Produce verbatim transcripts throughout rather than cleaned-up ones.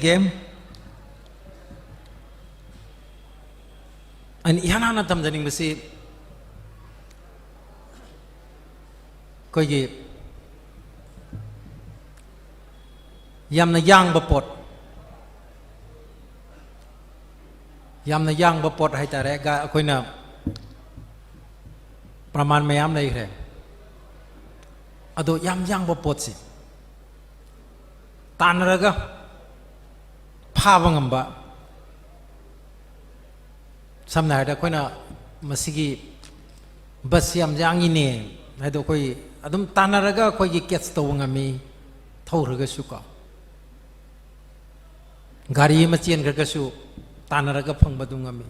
ꯌꯦꯡ꯫ ꯑꯩꯅ ꯏꯍꯥꯟ ꯍꯥꯟꯅ ꯇꯝꯖꯅꯤꯡꯕꯁꯤ ꯑꯩꯈꯣꯏꯒꯤ ꯌꯥꯝꯅ ꯌꯥꯡꯕ ꯄꯣꯠ, ꯌꯥꯝꯅ ꯌꯥꯡꯕ ꯄꯣꯠ ꯍꯥꯏꯇꯥꯔꯦ꯫ ꯒ-, ꯑꯩꯈꯣꯏꯅ ꯄ꯭ꯔꯃꯥꯟ ꯃꯌꯥꯝ ꯂꯩꯈ꯭ꯔꯦ꯫ ꯑꯗꯣ ꯌꯥꯝ ꯌꯥꯡꯕ ꯄꯣꯠꯁꯤ ꯇꯥꯟꯅꯔꯒ ꯐꯥꯕ ꯉꯝꯕ, ꯁꯝꯅ ꯍꯥꯏꯔꯕꯗ ꯑꯩꯈꯣꯏꯅ ꯃꯁꯤꯒꯤ ꯕꯁꯁꯤ ꯌꯥꯝ ꯌꯥꯡꯉꯤꯅꯦ ꯍꯥꯏꯗꯣ ꯑꯩꯈꯣꯏ ꯑꯗꯨꯝ ꯇꯥꯟꯅꯔꯒ ꯑꯩꯈꯣꯏꯒꯤ ꯀꯦꯠꯆ ꯇꯧꯕ ꯉꯝꯃꯤ, ꯊꯧꯈ꯭ꯔꯒꯁꯨꯀꯣ꯫ ꯒꯥꯔꯤ ꯑꯃ ꯆꯦꯟꯈ꯭ꯔꯒꯁꯨ ꯇꯥꯟꯅꯔꯒ ꯐꯪꯕꯗꯨ ꯉꯝꯃꯤ꯫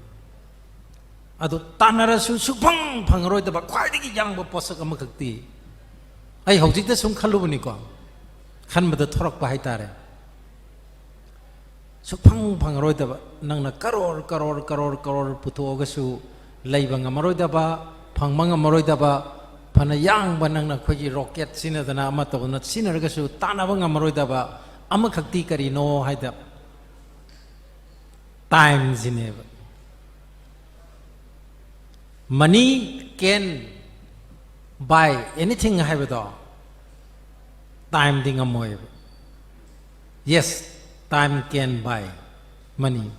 ꯑꯗꯨ ꯇꯥꯟꯅꯔꯁꯨ ꯁꯨꯛꯐꯪ ꯐꯪꯉꯔꯣꯏꯗꯕ ꯈ꯭ꯋꯥꯏꯗꯒꯤ ꯌꯥꯡꯕ ꯄꯣꯠꯁꯛ ꯑꯃꯈꯛꯇꯤ ꯑꯩ ꯍꯧꯖꯤꯛꯇ ꯁꯨꯝ ꯈꯜꯂꯨꯕꯅꯤꯀꯣ, ꯈꯟꯕꯗ ꯊꯣꯔꯛꯄ ꯍꯥꯏꯇꯥꯔꯦ꯫ ꯁꯨꯛꯐꯪ ꯐꯪꯉꯔꯣꯏꯗꯕ, ꯅꯪꯅ ꯀꯔꯣꯔ, ꯀꯔꯣꯔ, ꯀꯔꯣꯔ, ꯀꯔꯣꯔ ꯄꯨꯊꯣꯛꯑꯒꯁꯨ ꯂꯩꯕ ꯉꯝꯃꯔꯣꯏꯗꯕ, ꯐꯪꯕ ꯉꯝꯃꯔꯣꯏꯗꯕ, ꯐꯅ ꯌꯥꯡꯕ ꯅꯪꯅ ꯑꯩꯈꯣꯏꯒꯤ ꯔꯣꯀꯦꯠ ꯁꯤꯖꯤꯟꯅꯗꯅ ꯑꯃ ꯇꯧꯗꯅ ꯁꯤꯖꯤꯟꯅꯔꯒꯁꯨ ꯇꯥꯟꯅꯕ ꯉꯝꯃꯔꯣꯏꯗꯕ ꯑꯃꯈꯛꯇꯤ ꯀꯔꯤꯅꯣ ꯍꯥꯏꯗ, ꯇꯥꯏꯝꯁꯤꯅꯦꯕ꯫ Money can buy anything ꯍꯥꯏꯕꯗꯣ ꯇꯥꯏꯝꯗꯤ ꯉꯝꯃꯣꯏꯕ꯫ Yes, time can buy money.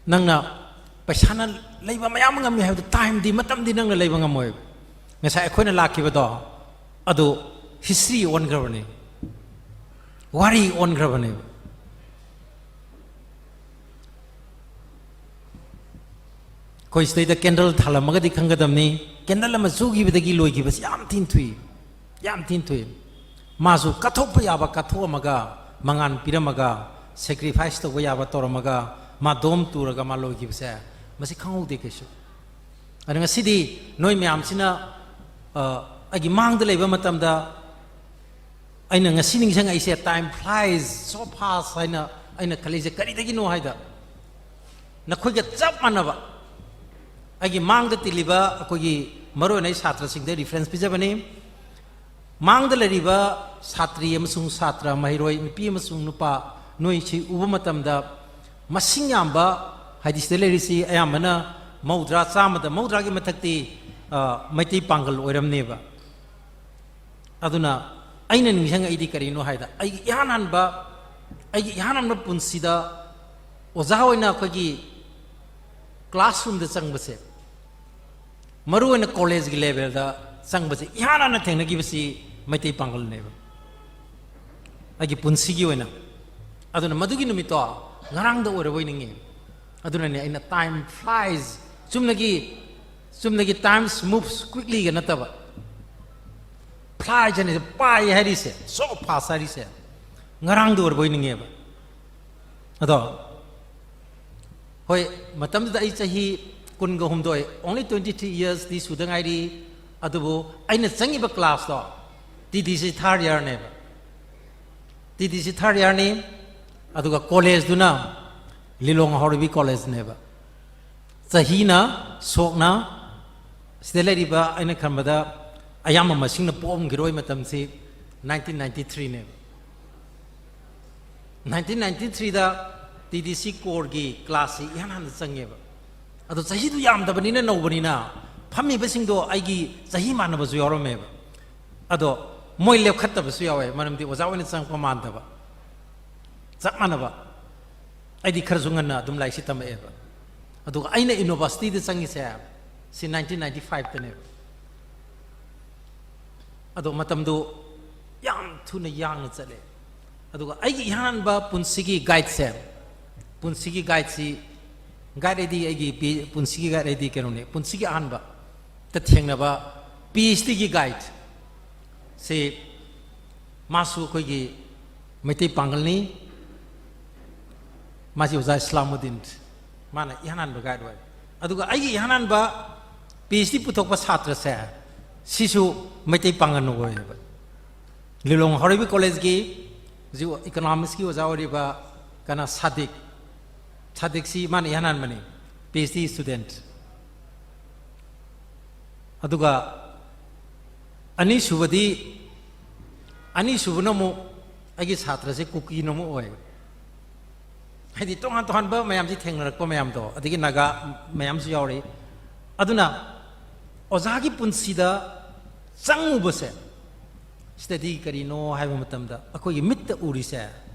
ꯅꯪꯅ ꯄꯩꯁꯥꯅ ꯂꯩꯕ ꯃꯌꯥꯝ ꯑꯃ ꯉꯝꯃꯤ ꯍꯥꯏꯕꯗꯣ, ꯇꯥꯏꯝꯗꯤ, ꯃꯇꯝꯗꯤ ꯅꯪꯅ ꯂꯩꯕ ꯉꯝꯃꯣꯏꯕ꯫ ꯉꯁꯥꯏ ꯑꯩꯈꯣꯏꯅ ꯂꯥꯛꯈꯤꯕꯗꯣ ꯑꯗꯨ ꯍꯤꯁꯇ꯭ꯔꯤ ꯑꯣꯟꯈ꯭ꯔꯕꯅꯦ, ꯋꯥꯔꯤ ꯑꯣꯟꯈ꯭ꯔꯕꯅꯦꯕ꯫ ꯑꯩꯈꯣꯏ ꯁꯤꯗꯩꯗ ꯀꯦꯟꯗꯜ ꯊꯥꯜꯂꯝꯃꯒꯗꯤ ꯈꯪꯒꯗꯕꯅꯤ, ꯀꯦꯟꯗꯜ ꯑꯃ ꯆꯨꯈꯤꯕꯗꯒꯤ ꯂꯣꯏꯈꯤꯕꯁꯤ ꯌꯥꯝ ꯊꯤꯅ ꯊꯨꯏ, ꯌꯥꯝ ꯊꯤꯅ ꯊꯨꯏ꯫ ꯃꯥꯁꯨ ꯀꯠꯊꯣꯛꯄ ꯌꯥꯕ ꯀꯠꯊꯣꯛꯑꯝꯃꯒ, ꯃꯉꯥꯜ ꯄꯤꯔꯝꯃꯒ, ꯁꯦꯀ꯭ꯔꯤꯐꯥꯏꯁ ꯇꯧꯕ ꯌꯥꯕ ꯇꯧꯔꯝꯃꯒ, ꯃꯥ ꯗꯣꯝ ꯇꯨꯔꯒ ꯃꯥ ꯂꯣꯏꯈꯤꯕꯁꯦ, ꯃꯁꯤ ꯈꯪꯍꯧꯗꯦ ꯀꯩꯁꯨ꯫ ꯑꯗꯨ ꯉꯁꯤꯗꯤ ꯅꯣꯏ ꯃꯌꯥꯝꯁꯤꯅ, ꯑ, ꯑꯩꯒꯤ ꯃꯥꯡꯗ ꯂꯩꯕ ꯃꯇꯝꯗ ꯑꯩꯅ ꯉꯁꯤ ꯅꯤꯡꯁꯤꯡꯉꯛꯏꯁꯦ, "Time flies so fast" ꯍꯥꯏꯅ ꯑꯩꯅ ꯈꯜꯂꯤꯁꯦ ꯀꯔꯤꯗꯒꯤꯅꯣ ꯍꯥꯏꯗ, ꯅꯈꯣꯏꯒ ꯆꯞ ꯃꯥꯟꯅꯕ, ꯑꯩꯒꯤ ꯃꯥꯡꯗ ꯇꯤꯜꯂꯤꯕ ꯑꯩꯈꯣꯏꯒꯤ, ꯃꯔꯨꯑꯣꯏꯅ ꯑꯩ ꯁꯥꯇ꯭ꯔꯁꯤꯡꯗ ꯔꯤꯐꯔꯦꯟꯁ ꯄꯤꯖꯕꯅꯤ꯫ ꯃꯥꯡꯗ ꯂꯩꯔꯤꯕ ꯁꯥꯇ꯭ꯔꯤ ꯑꯃꯁꯨꯡ ꯁꯥꯇ꯭ꯔ, ꯃꯍꯩꯔꯣꯏ ꯅꯨꯄꯤ ꯑꯃꯁꯨꯡ ꯅꯨꯄꯥ, ꯅꯣꯏꯁꯤ ꯎꯕ ꯃꯇꯝꯗ ꯃꯁꯤꯡ ꯌꯥꯝꯕ, ꯍꯥꯏꯗꯤ ꯁꯤꯗ ꯂꯩꯔꯤꯁꯤ ꯑꯌꯥꯝꯕꯅ ꯃꯧꯗ꯭ꯔꯥ, ꯆꯥꯝꯃꯗ ꯃꯧꯗ꯭ꯔꯥꯒꯤ ꯃꯊꯛꯇꯤ, ꯑ, ꯃꯩꯇꯩ ꯄꯥꯡꯒꯜ ꯑꯣꯏꯔꯝꯅꯦꯕ꯫ ꯑꯗꯨꯅ ꯑꯩꯅ ꯅꯤꯡꯁꯤꯡꯉꯛꯏꯗꯤ ꯀꯔꯤꯅꯣ ꯍꯥꯏꯗ, ꯑꯩꯒꯤ ꯏꯍꯥꯟ ꯍꯥꯟꯕ, ꯑꯩꯒꯤ ꯏꯍꯥꯟ ꯍꯥꯟꯕ ꯄꯨꯟꯁꯤꯗ ꯑꯣꯖꯥ ꯑꯣꯏꯅ ꯑꯩꯈꯣꯏꯒꯤ classroomꯗ ꯆꯪꯕꯁꯦ, ꯃꯔꯨꯑꯣꯏꯅ ꯀꯣꯂꯦꯖꯒꯤ levelꯗ ꯆꯪꯕꯁꯦ, ꯏꯍꯥꯟ ꯍꯥꯟꯅ ꯊꯦꯡꯅꯈꯤꯕꯁꯤ ꯃꯩꯇꯩ ꯄꯥꯡꯒꯜꯅꯦꯕ, ꯑꯩꯒꯤ ꯄꯨꯟꯁꯤꯒꯤ ꯑꯣꯏꯅ꯫ ꯑꯗꯨꯅ ꯃꯗꯨꯒꯤ ꯅꯨꯃꯤꯠꯇꯣ ꯉꯔꯥꯡꯗ ꯑꯣꯏꯔꯕꯣꯏ ꯅꯤꯡꯉꯤ꯫ ꯑꯗꯨꯅꯅꯦ ꯑꯩꯅ "Time flies", ꯆꯨꯝꯅꯒꯤ, ꯆꯨꯝꯅꯒꯤ "Time moves quicklyꯒ" ꯅꯠꯇꯕ, "flies" ꯍꯥꯏꯅ, "ꯄꯥꯏ" ꯍꯥꯏꯔꯤꯁꯦ, "so fast" ꯍꯥꯏꯔꯤꯁꯦ ꯉꯔꯥꯡꯗ ꯑꯣꯏꯔꯕꯣꯏ ꯅꯤꯡꯉꯦꯕ꯫ ꯑꯗꯣ ꯍꯣꯏ, ꯃꯇꯝꯗꯨꯗ ꯑꯩ ꯆꯍꯤ ꯀꯨꯟꯒ ꯍꯨꯝꯗꯣꯏ, only twenty three yearsꯇꯤ ꯁꯨꯗ ꯉꯥꯏꯔꯤ꯫ ꯑꯗꯨꯕꯨ ꯑꯩꯅ ꯆꯪꯉꯤꯕ classꯇꯣ TDC third yearꯅꯦꯕ꯫ TDC third yearꯅꯤ꯫ ꯑꯗꯨꯒ ꯀꯣꯂꯦꯖꯇꯨꯅ ꯂꯤꯂꯣꯡ ꯍꯥꯎꯔꯩꯕꯤ ꯀꯣꯂꯦꯖꯅꯦꯕ꯫ ꯆꯍꯤꯅ, ꯁꯣꯛꯅ, ꯁꯤꯗ ꯂꯩꯔꯤꯕ ꯑꯩꯅ ꯈꯟꯕꯗ ꯑꯌꯥꯝꯕ ꯃꯁꯤꯡꯅ ꯄꯣꯛꯑꯝꯈꯤꯔꯣꯏ ꯃꯇꯝꯁꯤ nineteen ninety threeꯅꯦꯕ꯫ Nineteen ninety threeꯗ TDC coreꯒꯤ classꯁꯤ ꯏꯍꯥꯟ ꯍꯥꯟꯅ ꯆꯪꯉꯦꯕ꯫ ꯑꯗꯣ ꯆꯍꯤꯗꯨ ꯌꯥꯝꯗꯕꯅꯤꯅ, ꯅꯧꯕꯅꯤꯅ, ꯐꯝꯃꯤꯕꯁꯤꯡꯗꯣ ꯑꯩꯒꯤ ꯆꯍꯤ ꯃꯥꯟꯅꯕꯁꯨ ꯌꯥꯎꯔꯝꯃꯦꯕ꯫ ꯑꯗꯣ ꯃꯣꯏ ꯂꯦꯞꯈꯠꯇꯕꯁꯨ ꯌꯥꯎꯋꯦ, ꯃꯔꯝꯗꯤ ꯑꯣꯖꯥ ꯑꯣꯏꯅ ꯆꯪꯉꯛꯄ ꯃꯥꯟꯗꯕ, ꯆꯞ ꯃꯥꯟꯅꯕ꯫ ꯑꯩꯗꯤ ꯈꯔꯁꯨ ꯉꯟꯅ ꯑꯗꯨꯝ ꯂꯥꯏꯔꯤꯛꯁꯤ ꯇꯝꯃꯛꯑꯦꯕ꯫ ꯑꯗꯨꯒ ꯑꯩꯅ universityꯗ ꯆꯪꯉꯤꯁꯦ ꯁꯤ nineteen ninety fiveꯇꯅꯦꯕ꯫ ꯑꯗꯣ ꯃꯇꯝꯗꯨ ꯌꯥꯝ ꯊꯨꯅ ꯌꯥꯡꯅ ꯆꯠꯂꯦ꯫ ꯑꯗꯨꯒ ꯑꯩꯒꯤ ꯏꯍꯥꯟ ꯍꯥꯟꯕ ꯄꯨꯟꯁꯤꯒꯤ guideꯁꯦ, ꯄꯨꯟꯁꯤꯒꯤ guideꯁꯤ, guide ꯍꯥꯏꯗꯤ ꯑꯩꯒꯤ ꯄꯤ-, ꯄꯨꯟꯁꯤꯒꯤ guide ꯍꯥꯏꯗꯤ ꯀꯩꯅꯣꯅꯦ, ꯄꯨꯟꯁꯤꯒꯤ ꯑꯍꯥꯟꯕ ꯇ ꯊꯦꯡꯅꯕ PhDꯒꯤ guide ꯁꯤ, ꯃꯥꯁꯨ ꯑꯩꯈꯣꯏꯒꯤ ꯃꯩꯇꯩ ꯄꯥꯡꯒꯜꯅꯤ꯫ ꯃꯥꯁꯤ ꯑꯣꯖꯥ ꯏꯁꯂꯥꯃꯨꯗꯤꯟ, ꯃꯥꯅ ꯏꯍꯥꯟ ꯍꯥꯟꯕ guide ꯑꯣꯏ꯫ ꯑꯗꯨꯒ ꯑꯩꯒꯤ ꯏꯍꯥꯟ ꯍꯥꯟꯕ PhD ꯄꯨꯊꯣꯛꯄ ꯁꯥꯇ꯭ꯔꯁꯦ, ꯁꯤꯁꯨ ꯃꯩꯇꯩ ꯄꯥꯡꯒꯜꯅ ꯑꯣꯏꯌꯦꯕ꯫ ꯂꯤꯂꯣꯡ ꯍꯥꯎꯔꯩꯕꯤ ꯀꯣꯂꯦꯖꯀꯤ ꯍꯧꯖꯤꯛ economicsꯀꯤ ꯑꯣꯖꯥ ꯑꯣꯏꯔꯤꯕ ꯀꯅꯥ, ꯁꯥꯗꯤꯛ, ꯁꯥꯗꯤꯛꯁꯤ ꯃꯥꯅ ꯏꯍꯥꯟ ꯍꯥꯟꯕꯅꯤ, PhD student꯫ ꯑꯗꯨꯒ ꯑꯅꯤꯁꯨꯕꯗꯤ, ꯑꯅꯤꯁꯨꯕꯅ ꯑꯃꯨꯛ ꯑꯩꯒꯤ ꯁꯥꯇ꯭ꯔꯁꯦ ꯀꯨꯀꯤꯅ ꯑꯃꯨꯛ ꯑꯣꯏ꯫ ꯍꯥꯏꯗꯤ ꯇꯣꯉꯥꯟ ꯇꯣꯉꯥꯟꯕ ꯃꯌꯥꯝꯁꯤ ꯊꯦꯡꯅꯔꯛꯄ ꯃꯌꯥꯝꯗꯣ, ꯑꯗꯒꯤ ꯅꯥꯒꯥ ꯃꯌꯥꯝꯁꯨ ꯌꯥꯎꯔꯤ꯫ ꯑꯗꯨꯅ ꯑꯣꯖꯥꯒꯤ ꯄꯨꯟꯁꯤꯗ ꯆꯪꯉꯨꯕꯁꯦ, ꯁꯤꯗꯗꯤ ꯀꯔꯤꯅꯣ ꯍꯥꯏꯕ ꯃꯇꯝꯗ, ꯑꯩꯈꯣꯏꯒꯤ ꯃꯤꯠꯇ ꯎꯔꯤꯁꯦ,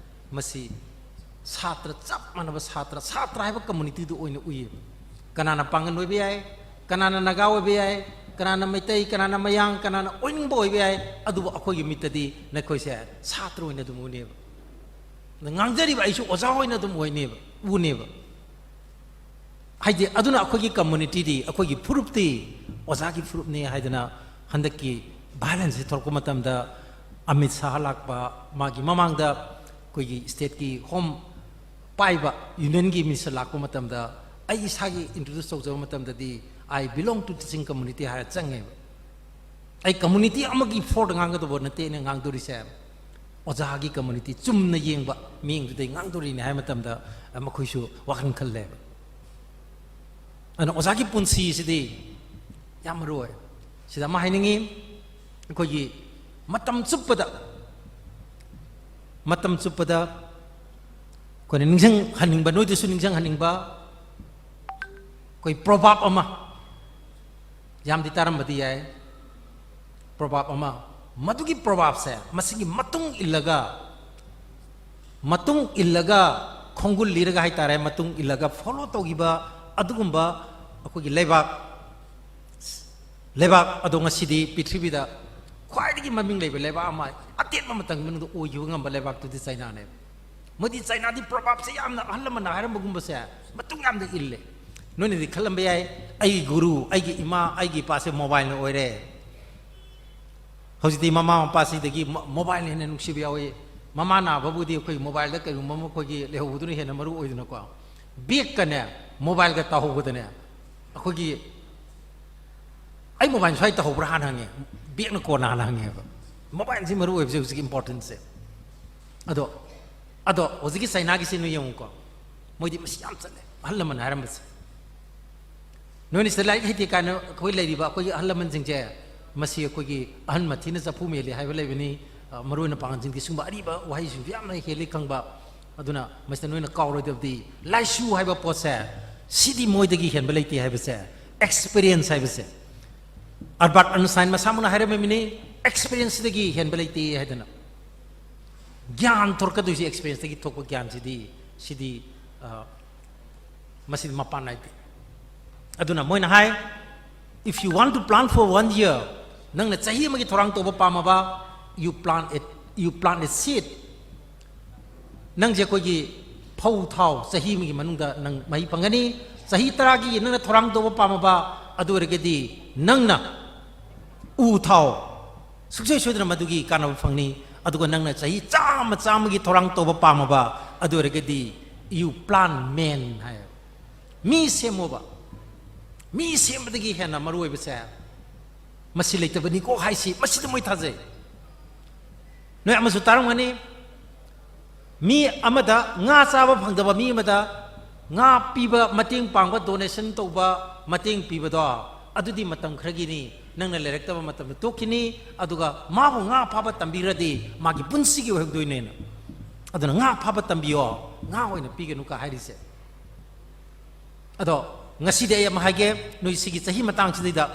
ꯃꯁꯤ ꯁꯥꯇ꯭ꯔ, ꯆꯞ ꯃꯥꯟꯅꯕ ꯁꯥꯇ꯭ꯔ, ꯁꯥꯇ꯭ꯔ ꯍꯥꯏꯕ communityꯗꯨ ꯑꯣꯏꯅ ꯎꯏꯌꯦꯕ꯫ ꯀꯅꯥꯅ ꯄꯥꯡꯒꯜ ꯑꯣꯏꯕ ꯌꯥꯏ, ꯀꯅꯥꯅ ꯅꯥꯒꯥ ꯑꯣꯏꯕ ꯌꯥꯏ, ꯀꯅꯥꯅ ꯃꯩꯇꯩ, ꯀꯅꯥꯅ ꯃꯌꯥꯡ, ꯀꯅꯥꯅ ꯑꯣꯏꯅꯤꯡꯕ ꯑꯣꯏꯕ ꯌꯥꯏ, ꯑꯗꯨꯕꯨ ꯑꯩꯈꯣꯏꯒꯤ ꯃꯤꯠꯇꯗꯤ ꯅꯈꯣꯏꯁꯦ ꯁꯥꯇ꯭ꯔ ꯑꯣꯏꯅ ꯑꯗꯨꯝ ꯎꯅꯦꯕ꯫ ꯑꯗ ꯉꯥꯡꯖꯔꯤꯕ ꯑꯩꯁꯨ ꯑꯣꯖꯥ ꯑꯣꯏꯅ ꯑꯗꯨꯝ ꯑꯣꯏꯅꯦꯕ, ꯎꯅꯦꯕ꯫ ꯍꯥꯏꯗꯤ, ꯑꯗꯨꯅ ꯑꯩꯈꯣꯏꯒꯤ communityꯗꯤ, ꯑꯩꯈꯣꯏꯒꯤ ꯐꯨꯔꯨꯞꯇꯤ ꯑꯣꯖꯥꯒꯤ ꯐꯨꯔꯨꯞꯅꯤ ꯍꯥꯏꯗꯅ ꯍꯟꯗꯛꯀꯤ violenceꯁꯤ ꯊꯣꯛꯂꯛꯄ ꯃꯇꯝꯗ, ꯑꯃꯤꯠ ꯁꯥꯍ ꯂꯥꯛꯄ, ꯃꯥꯒꯤ ꯃꯃꯥꯡꯗ ꯑꯩꯈꯣꯏꯒꯤ stateꯀꯤ home ꯄꯥꯏꯕ unionꯒꯤ minister ꯂꯥꯛꯄ ꯃꯇꯝꯗ, ꯑꯩ ꯏꯁꯥꯒꯤ introduce ꯇꯧꯖꯕ ꯃꯇꯝꯗꯗꯤ, "I belong to teaching community" ꯍꯥꯏꯔ ꯆꯪꯉꯦꯕ꯫ ꯑꯩ community ꯑꯃꯒꯤ favourꯗ ꯉꯥꯡꯒꯗꯧꯕ ꯅꯠꯇꯦ ꯑꯩꯅ ꯉꯥꯡꯗꯣꯔꯤꯁꯦ, ꯑꯣꯖꯥꯒꯤ community ꯆꯨꯝꯅ ꯌꯦꯡꯕ ꯃꯤꯠꯌꯦꯡꯗꯨꯗꯩ ꯉꯥꯡꯗꯣꯔꯤꯅꯦ ꯍꯥꯏꯕ ꯃꯇꯝꯗ, ꯃꯈꯣꯏꯁꯨ ꯋꯥꯈꯜ ꯈꯜꯂꯦꯕ꯫ ꯑꯗꯨꯅ ꯑꯣꯖꯥꯒꯤ ꯄꯨꯟꯁꯤꯁꯤꯗꯤ ꯌꯥꯝ ꯃꯔꯨ ꯑꯣꯏ꯫ ꯁꯤꯗ ꯑꯃ ꯍꯥꯏꯅꯤꯡꯉꯤ, ꯑꯩꯈꯣꯏꯒꯤ ꯃꯇꯝ ꯆꯨꯞꯄꯗ, ꯃꯇꯝ ꯆꯨꯞꯄꯗ ꯑꯩꯈꯣꯏꯅ ꯅꯤꯡꯁꯤꯡꯍꯟꯅꯤꯡꯕ, ꯅꯣꯏꯗꯁꯨ ꯅꯤꯡꯁꯤꯡꯍꯟꯅꯤꯡꯕ, ꯑꯩꯈꯣꯏ proverb ꯑꯃ, ꯌꯥꯝꯗꯤ ꯇꯥꯔꯝꯕꯗꯤ ꯌꯥꯏ, proverb ꯑꯃ, ꯃꯗꯨꯒꯤ proverbꯁꯦ, ꯃꯁꯤꯒꯤ ꯃꯇꯨꯡ ꯏꯜꯂꯒ, ꯃꯇꯨꯡ ꯏꯜꯂꯒ ꯈꯣꯡꯒꯨꯜ ꯂꯤꯔꯒ ꯍꯥꯏꯇꯥꯔꯦ, ꯃꯇꯨꯡ ꯏꯜꯂꯒ follow ꯇꯧꯈꯤꯕ ꯑꯗꯨꯒꯨꯝꯕ ꯑꯩꯈꯣꯏꯒꯤ ꯂꯩꯕꯥꯛ, ꯂꯩꯕꯥꯛ ꯑꯗꯣ ꯉꯁꯤꯗꯤ ꯄ꯭ꯔꯤꯊꯤꯕꯤꯗ ꯈ꯭ꯋꯥꯏꯗꯒꯤ ꯃꯃꯤꯡ ꯂꯩꯕ ꯂꯩꯕꯥꯛ ꯑꯃ ꯑꯇꯦꯟꯕ ꯃꯇꯝꯒꯤ ꯃꯅꯨꯡꯗ ꯑꯣꯏꯈꯤꯕ ꯉꯝꯕ ꯂꯩꯕꯥꯛꯇꯨꯗꯤ ꯆꯩꯅꯥꯅꯦꯕ꯫ ꯃꯣꯏꯗꯤ ꯆꯩꯅꯥꯗꯤ proverbꯁꯦ ꯌꯥꯝꯅ ꯑꯍꯜ ꯂꯃꯟꯅ ꯍꯥꯏꯔꯝꯕꯒꯨꯝꯕꯁꯦ ꯃꯇꯨꯡ ꯌꯥꯝꯅ ꯏꯜꯂꯦ꯫ ꯅꯣꯏꯅꯗꯤ ꯈꯜꯂꯝꯕ ꯌꯥꯏ, "ꯑꯩꯒꯤ ꯒꯨꯔꯨ, ꯑꯩꯒꯤ ꯏꯃꯥ, ꯑꯩꯒꯤ ꯏꯄꯥꯁꯦ mobileꯅ ꯑꯣꯏꯔꯦ"꯫ ꯍꯧꯖꯤꯛꯇꯤ ꯃꯃꯥ ꯃꯄꯥꯁꯤꯗꯒꯤ mo-, mobileꯅ ꯍꯦꯟꯅ ꯅꯨꯡꯁꯤꯕ ꯌꯥꯎꯏ꯫ ꯃꯃꯥ ꯅꯥꯕꯕꯨꯗꯤ ꯑꯩꯈꯣꯏ mobileꯗ ꯀꯔꯤꯒꯨꯝꯕ ꯑꯃ ꯑꯩꯈꯣꯏꯒꯤ ꯂꯩꯍꯧꯕꯗꯨꯅ ꯍꯦꯟꯅ ꯃꯔꯨ ꯑꯣꯏꯗꯅꯀꯣ꯫ Bagꯀꯅꯦ, mobileꯒ ꯇꯥꯍꯧꯕꯗꯅꯦ, ꯑꯩꯈꯣꯏꯒꯤ "ꯑꯩ mobile ꯁ꯭ꯋꯥꯏ ꯇꯧꯍꯧꯕ꯭ꯔꯥ?" ꯍꯥꯟꯅ ꯍꯪꯉꯦ, bagꯅ ꯀꯣꯟꯅ ꯍꯥꯟꯅ ꯍꯪꯉꯦꯕ꯫ Mobileꯁꯤ ꯃꯔꯨ ꯑꯣꯏꯕꯁꯦ ꯍꯧꯖꯤꯛꯀꯤ importanceꯁꯦ꯫ ꯑꯗꯣ, ꯑꯗꯣ ꯍꯧꯖꯤꯛꯀꯤ ꯆꯩꯅꯥꯒꯤꯁꯤ ꯅꯣꯏ ꯌꯦꯡꯉꯨꯀꯣ, ꯃꯣꯏꯗꯤ ꯃꯁꯤ ꯌꯥꯝ ꯆꯠꯂꯦ, ꯑꯍꯜ ꯂꯃꯟ ꯍꯥꯏꯔꯝꯕꯁꯦ꯫ ꯅꯣꯏꯅ ꯁꯤꯗ ꯂꯥꯏꯔꯤꯛ ꯍꯩꯇꯦ ꯀꯥꯏꯅ ꯑꯩꯈꯣꯏ ꯂꯩꯔꯤꯕ ꯑꯩꯈꯣꯏꯒꯤ ꯑꯍꯜ ꯂꯃꯟꯁꯤꯡꯁꯦ, ꯃꯁꯤ ꯑꯩꯈꯣꯏꯒꯤ "ꯑꯍꯟ ꯃꯊꯤꯅ ꯆꯐꯨ ꯃꯦꯜꯂꯤ" ꯍꯥꯏꯕ ꯂꯩꯕꯅꯤ꯫ ꯑ, ꯃꯔꯨ ꯑꯣꯏꯅ ꯄꯥꯡꯒꯜꯁꯤꯡꯗꯤ ꯁꯤꯒꯨꯝꯕ ꯑꯔꯤꯕ ꯋꯥꯍꯩꯁꯤꯡꯁꯨ ꯌꯥꯝꯅ ꯍꯦꯜꯂꯤ ꯈꯪꯕ꯫ ꯑꯗꯨꯅ ꯃꯁꯤꯗ ꯅꯣꯏꯅ ꯀꯥꯎꯔꯣꯏꯗꯕꯗꯤ, ꯂꯥꯏꯁꯨ ꯍꯥꯏꯕ ꯄꯣꯠꯁꯦ, ꯁꯤꯗꯤ ꯃꯣꯏꯗꯒꯤ ꯍꯦꯟꯕ ꯂꯩꯇꯦ ꯍꯥꯏꯕꯁꯦ, ꯑꯦꯛꯁꯄꯤꯔꯤꯌꯦꯟꯁ ꯍꯥꯏꯕꯁꯦ꯫ ꯑꯜꯕꯥꯔꯠ ꯑꯥꯏꯟꯁꯇꯥꯏꯟ ꯃꯁꯥꯃꯛꯅ ꯍꯥꯏꯔꯝꯃꯤꯕꯅꯤ, "ꯑꯦꯛꯁꯄꯤꯔꯤꯌꯦꯟꯁꯇꯒꯤ ꯍꯦꯟꯕ ꯂꯩꯇꯦ" ꯍꯥꯏꯗꯅ꯫ ꯒ꯭ꯌꯥꯟ ꯊꯣꯔꯛꯀꯗꯣꯏꯁꯤ ꯑꯦꯛꯁꯄꯤꯔꯤꯌꯦꯟꯁꯇꯒꯤ ꯊꯣꯛꯄ ꯒ꯭ꯌꯥꯟꯁꯤꯗꯤ, ꯁꯤꯗꯤ, ꯑ, ꯃꯁꯤꯗꯤ ꯃꯄꯥꯟ ꯅꯥꯏꯗꯦ꯫ ꯑꯗꯨꯅ ꯃꯣꯏꯅ ꯍꯥꯏ, "If you want to plant for one year, ꯅꯪꯅ ꯆꯍꯤ ꯑꯃꯒꯤ ꯊꯧꯔꯥꯡ ꯇꯧꯕ ꯄꯥꯝꯃꯕ, you plant it, you plant a seed." ꯅꯪꯁꯦ ꯑꯩꯈꯣꯏꯒꯤ ꯐꯧ ꯊꯥꯎ, ꯆꯍꯤ ꯑꯃꯒꯤ ꯃꯅꯨꯡꯗ ꯅꯪ ꯃꯍꯩ ꯐꯪꯒꯅꯤ꯫ ꯆꯍꯤ ꯇꯔꯥꯒꯤ ꯅꯪꯅ ꯊꯧꯔꯥꯡ ꯇꯧꯕ ꯄꯥꯝꯃꯕ, ꯑꯗꯨ ꯑꯣꯏꯔꯒꯗꯤ ꯅꯪꯅ ꯎ ꯊꯥꯎ, ꯁꯨꯡꯁꯣꯏ ꯁꯣꯏꯗꯅ ꯃꯗꯨꯒꯤ ꯀꯥꯟꯅꯕ ꯐꯪꯅꯤ꯫ ꯑꯗꯨꯒ ꯅꯪꯅ ꯆꯍꯤ ꯆꯥꯝꯃ, ꯆꯥꯝꯃꯒꯤ ꯊꯧꯔꯥꯡ ꯇꯧꯕ ꯄꯥꯝꯃꯕ, ꯑꯗꯨ ꯑꯣꯏꯔꯒꯗꯤ you plant man ꯍꯥꯏ꯫ ꯃꯤ ꯁꯦꯝꯃꯣꯕ꯫ ꯃꯤ ꯁꯦꯝꯕꯗꯒꯤ ꯍꯦꯟꯅ ꯃꯔꯨ ꯑꯣꯏꯕꯁꯦ ꯃꯁꯤ ꯂꯩꯇꯕꯅꯤꯀꯣ ꯍꯥꯏꯁꯤ, ꯃꯁꯤꯗ ꯃꯣꯏ ꯊꯥꯖꯩ꯫ ꯅꯣꯏ ꯑꯃꯁꯨ ꯇꯥꯔꯝꯒꯅꯤ, ꯃꯤ ꯑꯃꯗ ꯉꯥ ꯆꯥꯕ ꯐꯪꯗꯕ ꯃꯤ ꯑꯃꯗ ꯉꯥ ꯄꯤꯕ, ꯃꯇꯦꯡ ꯄꯥꯡꯕ, ꯗꯣꯅꯦꯁꯟ ꯇꯧꯕ, ꯃꯇꯦꯡ ꯄꯤꯕꯗꯣ, ꯑꯗꯨꯗꯤ ꯃꯇꯝ ꯈꯔꯒꯤꯅꯤ, ꯅꯪꯅ ꯂꯩꯔꯛꯇꯕ ꯃꯇꯝꯗ ꯇꯣꯛꯈꯤꯅꯤ, ꯑꯗꯨꯒ ꯃꯥꯕꯨ ꯉꯥ ꯐꯥꯕ ꯇꯝꯕꯤꯔꯗꯤ ꯃꯥꯒꯤ ꯄꯨꯟꯁꯤꯒꯤ ꯑꯣꯏꯍꯧꯗꯣꯏꯅꯦꯅ꯫ ꯑꯗꯨꯅ ꯉꯥ ꯐꯥꯕ ꯇꯝꯕꯤꯌꯣ, ꯉꯥ ꯑꯣꯏꯅ ꯄꯤꯒꯅꯨꯀ ꯍꯥꯏꯔꯤꯁꯦ꯫ ꯑꯗꯣ ꯉꯁꯤꯗꯤ ꯑꯩ ꯑꯃ ꯍꯥꯏꯒꯦ, ꯅꯣꯏ ꯁꯤꯒꯤ ꯆꯍꯤ ꯃꯇꯥꯡꯁꯤꯗꯩꯗ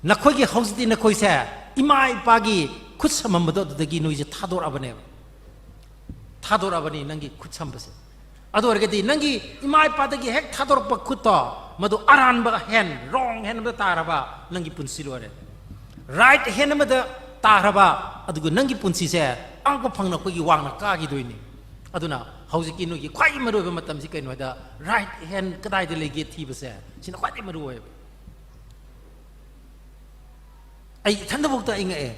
ꯅꯈꯣꯏꯒꯤ, ꯍꯧꯖꯤꯛꯇꯤ ꯅꯈꯣꯏꯁꯦ ꯏꯃꯥ ꯏꯄꯥꯒꯤ ꯈꯨꯠ ꯁꯝꯃꯝꯕꯗꯣ ꯑꯗꯨꯗꯒꯤ ꯅꯣꯏꯁꯦ ꯊꯥꯗꯣꯔꯛꯑꯕꯅꯦꯕ꯫ ꯊꯥꯗꯣꯔꯛꯑꯕꯅꯤ ꯅꯪꯒꯤ ꯈꯨꯠ ꯁꯝꯕꯁꯦ꯫ ꯑꯗꯨ ꯑꯣꯏꯔꯒꯗꯤ ꯅꯪꯒꯤ ꯏꯃꯥ ꯏꯄꯥꯗꯒꯤ ꯍꯦꯛ ꯊꯥꯗꯣꯔꯛꯄ ꯈꯨꯠꯇꯣ, ꯃꯗꯨ ꯑꯔꯥꯟꯕ ꯍꯦꯟ, ꯔꯣꯡ ꯍꯦꯟ ꯑꯃꯗ ꯇꯥꯔꯕ, ꯅꯪꯒꯤ ꯄꯨꯟꯁꯤ ꯂꯣꯏꯔꯦ꯫ ꯔꯥꯏꯠ ꯍꯦꯟ ꯑꯃꯗ ꯇꯥꯈ꯭ꯔꯕ, ꯑꯗꯨꯒ ꯅꯪꯒꯤ ꯄꯨꯟꯁꯤꯁꯦ ꯑꯉꯛꯄ ꯐꯪꯅ ꯑꯩꯈꯣꯏꯒꯤ ꯋꯥꯡꯅ ꯀꯥꯈꯤꯗꯣꯏꯅꯤ꯫ ꯑꯗꯨꯅ ꯍꯧꯖꯤꯛꯀꯤ ꯅꯣꯏꯒꯤ ꯈ꯭ꯋꯥꯏ ꯃꯔꯨꯑꯣꯏꯕ ꯃꯇꯝꯁꯤ ꯀꯩꯅꯣ ꯍꯥꯏꯗ, ꯔꯥꯏꯠ ꯍꯦꯟ ꯀꯗꯥꯏꯗ ꯂꯩꯒꯦ ꯊꯤꯕꯁꯦ, ꯁꯤꯅ ꯈ꯭ꯋꯥꯏꯗꯒꯤ ꯃꯔꯨ ꯑꯣꯏꯌꯦꯕ꯫ ꯑꯩ ꯏꯊꯟꯗꯐꯥꯎꯗ ꯑꯩ ꯉꯛꯑꯦ꯫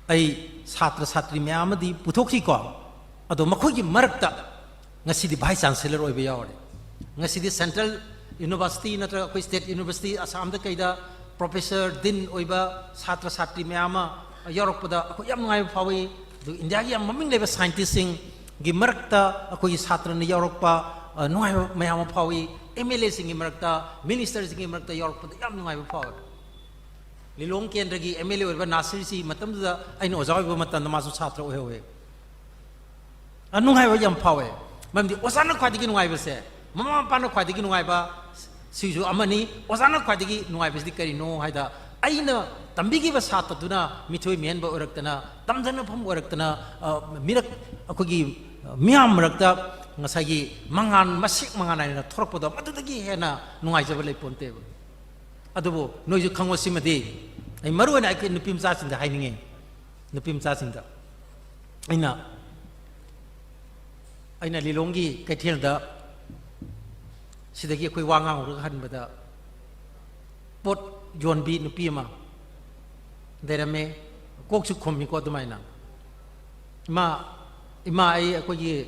ꯑꯩ ꯁꯥꯇ꯭ꯔ ꯁꯥꯇ꯭ꯔꯤ ꯃꯌꯥꯝ ꯑꯃꯗꯤ ꯄꯨꯊꯣꯛꯈꯤꯀꯣ, ꯑꯗꯣ ꯃꯈꯣꯏꯒꯤ ꯃꯔꯛꯇ ꯉꯁꯤꯗꯤ ꯚꯥꯏꯁ ꯆꯥꯟꯁꯦꯂꯔ ꯑꯣꯏꯕ ꯌꯥꯎꯔꯦ꯫ ꯉꯁꯤꯗꯤ ꯁꯦꯟꯇ꯭ꯔꯦꯜ ꯌꯨꯅꯤꯚꯔꯁꯤꯇꯤ ꯅꯠꯇ꯭ꯔꯒ ꯑꯩꯈꯣꯏ ꯁ꯭ꯇꯦꯠ ꯌꯨꯅꯤꯚꯔꯁꯤꯇꯤ ꯑꯁꯥꯝꯗ ꯀꯩꯗ ꯄ꯭ꯔꯣꯐꯦꯁꯔ, ꯗꯤꯟ ꯑꯣꯏꯕ ꯁꯥꯇ꯭ꯔ ꯁꯥꯇ꯭ꯔꯤ ꯃꯌꯥꯝ ꯑꯃ ꯌꯥꯎꯔꯛꯄꯗ ꯑꯩꯈꯣꯏ ꯌꯥꯝ ꯅꯨꯡꯉꯥꯏꯕ ꯐꯥꯎꯏ꯫ ꯑꯗꯨꯒ ꯏꯟꯗꯤꯌꯥꯒꯤ ꯌꯥꯝ ꯃꯃꯤꯡ ꯂꯩꯕ ꯁꯥꯏꯟꯇꯤꯁꯁꯤꯡꯒꯤ ꯃꯔꯛꯇ ꯑꯩꯈꯣꯏꯒꯤ ꯁꯥꯇ꯭ꯔꯅ ꯌꯥꯎꯔꯛꯄ, ꯑ, ꯅꯨꯡꯉꯥꯏꯕ ꯃꯌꯥꯝ ꯑꯃ ꯐꯥꯎꯏ꯫ ꯑꯦꯝ ꯑꯦꯜ ꯑꯦꯁꯤꯡꯒꯤ ꯃꯔꯛꯇ, ꯃꯤꯅꯤꯁꯇꯔꯁꯤꯡꯒꯤ ꯃꯔꯛꯇ ꯌꯥꯎꯔꯛꯄꯗ ꯌꯥꯝ ꯅꯨꯡꯉꯥꯏꯕ ꯐꯥꯎꯏ꯫ ꯂꯤꯂꯣꯡ ꯀꯦꯟꯗ꯭ꯔꯒꯤ ꯑꯦꯝ ꯑꯦꯜ ꯑꯦ ꯑꯣꯏꯔꯤꯕ ꯅꯥꯁꯤꯔꯁꯤ ꯃꯇꯝꯗꯨꯗ ꯑꯩꯅ ꯑꯣꯖꯥ ꯑꯣꯏꯕ ꯃꯇꯝꯗ ꯃꯥꯁꯨ ꯁꯥꯇ꯭ꯔ ꯑꯣꯏꯍꯧꯋꯦ꯫ ꯑ, ꯅꯨꯡꯉꯥꯏꯕ ꯌꯥꯝ ꯐꯥꯎꯋꯦ꯫ ꯃꯔꯝꯗꯤ ꯑꯣꯖꯥꯅ ꯈ꯭ꯋꯥꯏꯗꯒꯤ ꯅꯨꯡꯉꯥꯏꯕꯁꯦ, ꯃꯃꯥ ꯃꯄꯥꯅ ꯈ꯭ꯋꯥꯏꯗꯒꯤ ꯅꯨꯡꯉꯥꯏꯕ ꯁꯤꯁꯨ ꯑꯃꯅꯤ꯫ ꯑꯣꯖꯥꯅ ꯈ꯭ꯋꯥꯏꯗꯒꯤ ꯅꯨꯡꯉꯥꯏꯕꯁꯤꯗꯤ ꯀꯔꯤꯅꯣ ꯍꯥꯏꯗ, ꯑꯩꯅ ꯇꯝꯕꯤꯈꯤꯕ ꯁꯥꯇ꯭ꯔꯗꯨꯅ ꯃꯤꯊꯣꯏ ꯃꯤꯍꯦꯟꯕ ꯑꯣꯏꯔꯛꯇꯅ, ꯇꯝꯖꯅꯐꯝ ꯑꯣꯏꯔꯛꯇꯅ, ꯑ, ꯃꯤꯔꯛ, ꯑꯩꯈꯣꯏꯒꯤ, ꯑ, ꯃꯤꯌꯥꯝ ꯃꯔꯛꯇ ꯉꯁꯥꯏꯒꯤ ꯃꯉꯥꯜ, ꯃꯁꯦꯛ ꯃꯉꯥꯜ ꯍꯥꯏꯅ ꯊꯣꯔꯛꯄꯗꯣ, ꯃꯗꯨꯗꯒꯤ ꯍꯦꯟꯅ ꯅꯨꯡꯉꯥꯏꯖꯕ ꯂꯩꯄꯣꯟꯇꯦꯕ꯫ ꯑꯗꯨꯕꯨ ꯅꯣꯏꯁꯨ ꯈꯪꯉꯣ ꯁꯤꯃꯗꯤ, ꯑꯩ ꯃꯔꯨ ꯑꯣꯏꯅ ꯑꯩꯈꯣꯏ ꯅꯨꯄꯤ ꯃꯆꯥꯁꯤꯡꯗ ꯍꯥꯏꯅꯤꯡꯉꯤ꯫ ꯅꯨꯄꯤ ꯃꯆꯥꯁꯤꯡꯗ ꯑꯩꯅ, ꯑꯩꯅ ꯂꯤꯂꯣꯡꯒꯤ ꯀꯩꯊꯦꯜꯗ, ꯁꯤꯗꯒꯤ ꯑꯩꯈꯣꯏ ꯋꯥ ꯉꯥꯡꯉꯨꯔꯒ ꯍꯟꯕꯗ, ꯄꯣꯠ ꯌꯣꯟꯕꯤ ꯅꯨꯄꯤ ꯑꯃ ꯂꯩꯔꯝꯃꯦ꯫ ꯀꯣꯛꯁꯨ ꯈꯨꯝꯃꯤꯀꯣ ꯑꯗꯨꯃꯥꯏꯅ, "ꯏꯃꯥ, ꯏꯃꯥ, ꯑꯩ ꯑꯩꯈꯣꯏꯒꯤ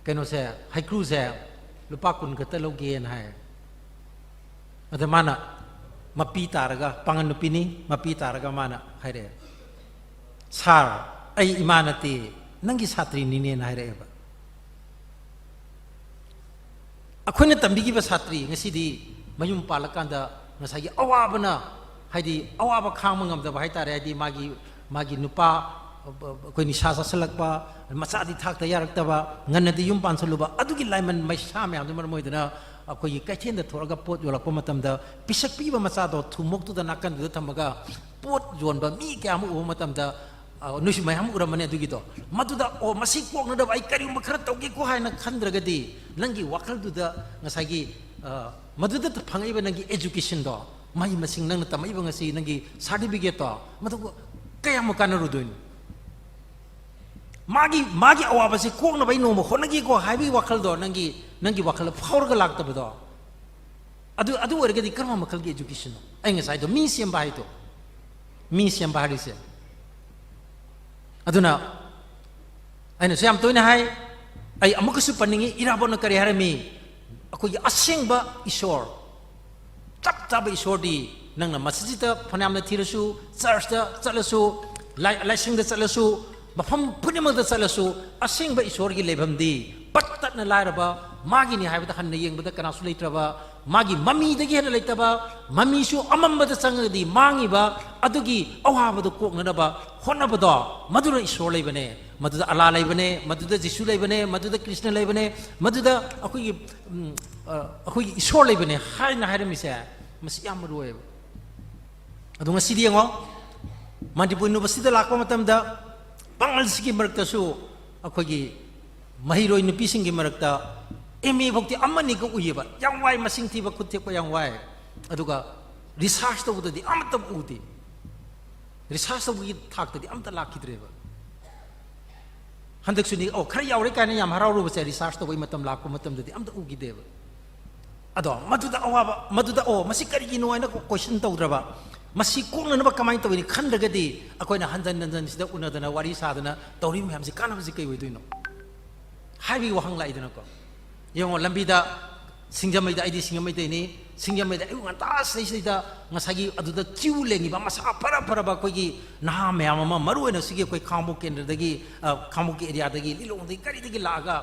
ꯀꯩꯅꯣꯁꯦ, ꯍꯩꯀ꯭ꯔꯨꯁꯦ ꯂꯨꯄꯥ ꯀꯨꯟ ꯈꯛꯇ ꯂꯧꯒꯦꯅ" ꯍꯥꯏ꯫ ꯑꯗ ꯃꯥꯅ ꯃꯄꯤ ꯇꯥꯔꯒ, ꯄꯥꯡꯒꯜ ꯅꯨꯄꯤꯅꯤ, ꯃꯄꯤ ꯇꯥꯔꯒ ꯃꯥꯅ ꯍꯥꯏꯔꯛꯑꯦ, "ꯁꯥꯔ, ꯑꯩ ꯏꯃꯥ ꯅꯠꯇꯦ, ꯅꯪꯒꯤ ꯁꯥꯇ꯭ꯔꯤꯅꯤꯅꯦꯅ" ꯍꯥꯏꯔꯛꯑꯦꯕ꯫ ꯑꯩꯈꯣꯏꯅ ꯇꯝꯕꯤꯈꯤꯕ ꯁꯥꯇ꯭ꯔꯤ ꯉꯁꯤꯗꯤ ꯃꯌꯨꯝ ꯄꯥꯜꯂꯀꯥꯟꯗ ꯉꯁꯥꯏꯒꯤ ꯑꯋꯥꯕꯅ, ꯍꯥꯏꯗꯤ ꯑꯋꯥꯕ ꯈꯥꯡꯕ ꯉꯝꯗꯕ ꯍꯥꯏꯇꯥꯔꯦ, ꯍꯥꯏꯗꯤ ꯃꯥꯒꯤ, ꯃꯥꯒꯤ ꯅꯨꯄꯥ, ꯑꯩꯈꯣꯏ ꯅꯤꯁꯥ ꯆꯥꯁꯤꯜꯂꯛꯄ, ꯃꯆꯥꯗꯤ ꯊꯥꯛꯇ ꯌꯥꯔꯛꯇꯕ, ꯉꯟꯅꯗꯤ ꯌꯨꯝ ꯄꯥꯟꯁꯜꯂꯨꯕ, ꯑꯗꯨꯒꯤ ꯂꯥꯏꯃꯟ ꯃꯩꯁꯥ ꯃꯌꯥꯝꯗꯨ ꯃꯔꯝ ꯑꯣꯏꯗꯅ ꯑꯩꯈꯣꯏꯒꯤ ꯀꯩꯊꯦꯜꯗ ꯊꯣꯛꯑꯒ ꯄꯣꯠ ꯌꯣꯜꯂꯛꯄ ꯃꯇꯝꯗ ꯄꯤꯁꯛ ꯄꯤꯕ ꯃꯆꯥꯗꯣ ꯊꯨꯝꯃꯣꯛꯇꯨꯗ ꯅꯥꯀꯟꯗꯨꯗ ꯊꯝꯃꯒ ꯄꯣꯠ ꯌꯣꯟꯕ ꯃꯤ ꯀꯌꯥ ꯑꯃ ꯎꯕ ꯃꯇꯝꯗ, ꯑ, ꯅꯣꯏꯁꯨ ꯃꯌꯥꯝ ꯎꯔꯝꯃꯅꯤ ꯑꯗꯨꯒꯤꯗꯣ꯫ ꯃꯗꯨꯗ, "ꯑꯣ, ꯃꯁꯤ ꯀꯣꯛꯅꯅꯕ ꯑꯩ ꯀꯔꯤꯒꯨꯝꯕ ꯈꯔ ꯇꯧꯒꯦꯀꯣ" ꯍꯥꯏꯅ ꯈꯟꯗ꯭ꯔꯒꯗꯤ, ꯅꯪꯒꯤ ꯋꯥꯈꯜꯗꯨꯗ ꯉꯁꯥꯏꯒꯤ, ꯑ, ꯃꯗꯨꯗ ꯐꯪꯉꯛꯏꯕ ꯅꯪꯒꯤ educationꯗꯣ, ꯃꯍꯩ ꯃꯁꯤꯡ ꯅꯪꯅ ꯇꯝꯃꯛꯏꯕ ꯉꯁꯤ ꯅꯪꯒꯤ certificateꯇꯣ, ꯃꯗꯨ ꯀꯌꯥꯝ ꯀꯥꯟꯅꯔꯨꯗꯣꯏꯅꯣ? ꯃꯥꯒꯤ, ꯃꯥꯒꯤ ꯑꯋꯥꯕꯁꯤ ꯀꯣꯛꯅꯕ ꯑꯩ ꯅꯣꯡꯃ ꯍꯣꯠꯅꯒꯦꯀꯣ ꯍꯥꯏꯕꯒꯤ ꯋꯥꯈꯜꯗꯣ ꯅꯪꯒꯤ, ꯅꯪꯒꯤ ꯋꯥꯈꯜꯗ ꯐꯥꯎꯔꯒ ꯂꯥꯛꯇꯕꯗꯣ, ꯑꯗꯨ, ꯑꯗꯨ ꯑꯣꯏꯔꯒꯗꯤ ꯀꯔꯝꯕ ꯃꯈꯜꯒꯤ educationꯅꯣ? ꯑꯩ ꯉꯁꯥꯏꯗꯣ ꯃꯤ ꯁꯦꯝꯕ ꯍꯥꯏꯗꯣ, ꯃꯤ ꯁꯦꯝꯕ ꯍꯥꯏꯔꯤꯁꯦ꯫ ꯑꯗꯨꯅ ꯑꯩꯅꯁꯨ ꯌꯥꯝ ꯇꯣꯏꯅ ꯍꯥꯏ, ꯑꯩ ꯑꯃꯨꯛꯀꯁꯨ ꯄꯟꯅꯤꯡꯉꯤ, ꯏꯔꯥꯕꯣꯠꯅ ꯀꯔꯤ ꯍꯥꯏꯔꯝꯃꯤ? ꯑꯩꯈꯣꯏꯒꯤ ꯑꯁꯦꯡꯕ ꯏꯁꯣꯔ, ꯆꯞ ꯆꯥꯕ ꯏꯁꯣꯔꯗꯤ ꯅꯪꯅ ꯃꯁꯖꯤꯠꯇ ꯐꯅꯌꯥꯝꯅ ꯊꯤꯔꯁꯨ, ꯆꯔꯆꯇ ꯆꯠꯂꯁꯨ, ꯂꯥꯏ-, ꯂꯥꯏꯁꯪꯗ ꯆꯠꯂꯁꯨ, ꯃꯐꯝ ꯄꯨꯝꯅꯃꯛꯇ ꯆꯠꯂꯁꯨ, ꯑꯁꯦꯡꯕ ꯏꯁꯣꯔꯒꯤ ꯂꯩꯐꯝꯗꯤ ꯄꯠ ꯇꯠꯅ ꯂꯥꯏꯔꯕ, ꯃꯥꯒꯤꯅꯤ ꯍꯥꯏꯕꯗ ꯍꯟꯅ ꯌꯦꯡꯕꯗ ꯀꯅꯥꯁꯨ ꯂꯩꯇ꯭ꯔꯕ, ꯃꯥꯒꯤ ꯃꯃꯤꯗꯒꯤ ꯍꯦꯟꯅ ꯂꯩꯇꯕ, ꯃꯃꯤꯁꯨ ꯑꯃꯝꯕꯗ ꯆꯪꯉꯒꯗꯤ ꯃꯥꯡꯉꯤꯕ, ꯑꯗꯨꯒꯤ ꯑꯋꯥꯕꯗꯨ ꯀꯣꯛꯅꯅꯕ ꯍꯣꯠꯅꯕꯗꯣ, ꯃꯗꯨꯅ ꯏꯁꯣꯔ ꯂꯩꯕꯅꯦ, ꯃꯗꯨꯗ ꯑꯂꯥ ꯂꯩꯕꯅꯦ, ꯃꯗꯨꯗ ꯖꯤꯁꯨ ꯂꯩꯕꯅꯦ, ꯃꯗꯨꯗ ꯀ꯭ꯔꯤꯁꯅ ꯂꯩꯕꯅꯦ, ꯃꯗꯨꯗ ꯑꯩꯈꯣꯏꯒꯤ, ꯎꯝ, ꯑ, ꯑꯩꯈꯣꯏꯒꯤ ꯏꯁꯣꯔ ꯂꯩꯕꯅꯦ ꯍꯥꯏꯅ ꯍꯥꯏꯔꯝꯃꯤꯁꯦ, ꯃꯁꯤ ꯌꯥꯝ ꯃꯔꯨ ꯑꯣꯏꯌꯦꯕ꯫ ꯑꯗꯣ ꯉꯁꯤꯗꯤ ꯌꯦꯡꯉꯣ, ꯃꯅꯤꯄꯨꯔ ꯌꯨꯅꯤꯚꯔꯁꯤꯇꯤꯗ ꯂꯥꯛꯄ ꯃꯇꯝꯗ ꯄꯥꯡꯒꯜꯁꯤꯒꯤ ꯃꯔꯛꯇꯁꯨ ꯑꯩꯈꯣꯏꯒꯤ ꯃꯍꯩꯔꯣꯏ ꯅꯨꯄꯤꯁꯤꯡꯒꯤ ꯃꯔꯛꯇ ꯑꯦꯝ ꯑꯦ ꯐꯥꯎꯗꯤ ꯑꯃꯅꯤꯒ ꯎꯏꯌꯦꯕ, ꯌꯥꯝ ꯋꯥꯏ, ꯃꯁꯤꯡ ꯊꯤꯕ, ꯈꯨꯠ ꯊꯦꯛꯄ ꯌꯥꯝ ꯋꯥꯏ꯫ ꯑꯗꯨꯒ ꯔꯤꯁꯥꯔꯁ ꯇꯧꯕꯗꯗꯤ ꯑꯃꯠꯇ ꯎꯗꯦ꯫ ꯔꯤꯁꯥꯔꯁ ꯇꯧꯕꯒꯤ ꯊꯥꯛꯇꯗꯤ ꯑꯝꯇ ꯂꯥꯛꯈꯤꯗ꯭ꯔꯦꯕ꯫ ꯍꯟꯗꯛꯁꯨꯅꯤ, ꯑꯣ, ꯈꯔ ꯌꯥꯎꯔꯦ ꯀꯥꯏꯅ ꯌꯥꯝ ꯍꯔꯥꯎꯔꯨꯕꯁꯦ, ꯔꯤꯁꯥꯔꯁ ꯇꯧꯕꯒꯤ ꯃꯇꯝ ꯂꯥꯛꯄ ꯃꯇꯝꯗꯗꯤ ꯑꯝꯇ ꯎꯈꯤꯗꯦꯕ꯫ ꯑꯗꯣ ꯃꯗꯨꯗ ꯑꯋꯥꯕ, ꯃꯗꯨꯗ, ꯑꯣ, ꯃꯁꯤ ꯀꯔꯤꯒꯤꯅꯣ ꯍꯥꯏꯅ ꯀꯣꯏꯁꯟ ꯇꯧꯗ꯭ꯔꯕ, ꯃꯁꯤ ꯀꯣꯛꯅꯅꯕ ꯀꯃꯥꯏꯅ ꯇꯧꯒꯅꯤ ꯈꯟꯗ꯭ꯔꯒꯗꯤ, ꯑꯩꯈꯣꯏꯅ ꯍꯟꯖꯟ ꯍꯟꯖꯟ ꯁꯤꯗ ꯎꯅꯗꯅ ꯋꯥꯔꯤ ꯁꯥꯗꯅ ꯇꯧꯔꯤꯕ ꯃꯌꯥꯝꯁꯤ ꯀꯥꯟꯅꯕꯁꯤ ꯀꯩ ꯑꯣꯏꯗꯣꯏꯅꯣ ꯍꯥꯏꯕꯒꯤ ꯋꯥꯍꯪ ꯂꯥꯛꯏꯗꯅꯀꯣ꯫ ꯌꯦꯡꯉꯣ, ꯂꯝꯕꯤꯗ ꯁꯤꯡꯖꯃꯩꯗ, ꯑꯩꯗꯤ ꯁꯤꯡꯖꯃꯩꯗꯩꯅꯤ, ꯁꯤꯡꯖꯃꯩꯗ ꯑꯌꯨꯛ ꯉꯟꯇꯥ ꯁꯤꯗꯩꯁꯤꯗ ꯉꯁꯥꯏꯒꯤ ꯑꯗꯨꯗ ꯀ꯭ꯌꯨ ꯂꯦꯡꯉꯤꯕ ꯃꯁꯥ ꯐꯔ ꯐꯔꯕ ꯑꯩꯈꯣꯏꯒꯤ ꯅꯍꯥ ꯃꯌꯥꯝ ꯑꯃ, ꯃꯔꯨꯑꯣꯏꯅ ꯁꯤꯒꯤ ꯑꯩꯈꯣꯏ ꯈꯥꯉꯕꯣꯛ ꯀꯦꯟꯗ꯭ꯔꯗꯒꯤ, ꯑ, ꯈꯥꯉꯕꯣꯛꯀꯤ ꯑꯦꯔꯤꯌꯥꯗꯒꯤ, ꯂꯤꯂꯣꯡꯗꯒꯤ, ꯀꯔꯤꯗꯒꯤ ꯂꯥꯛꯑꯒ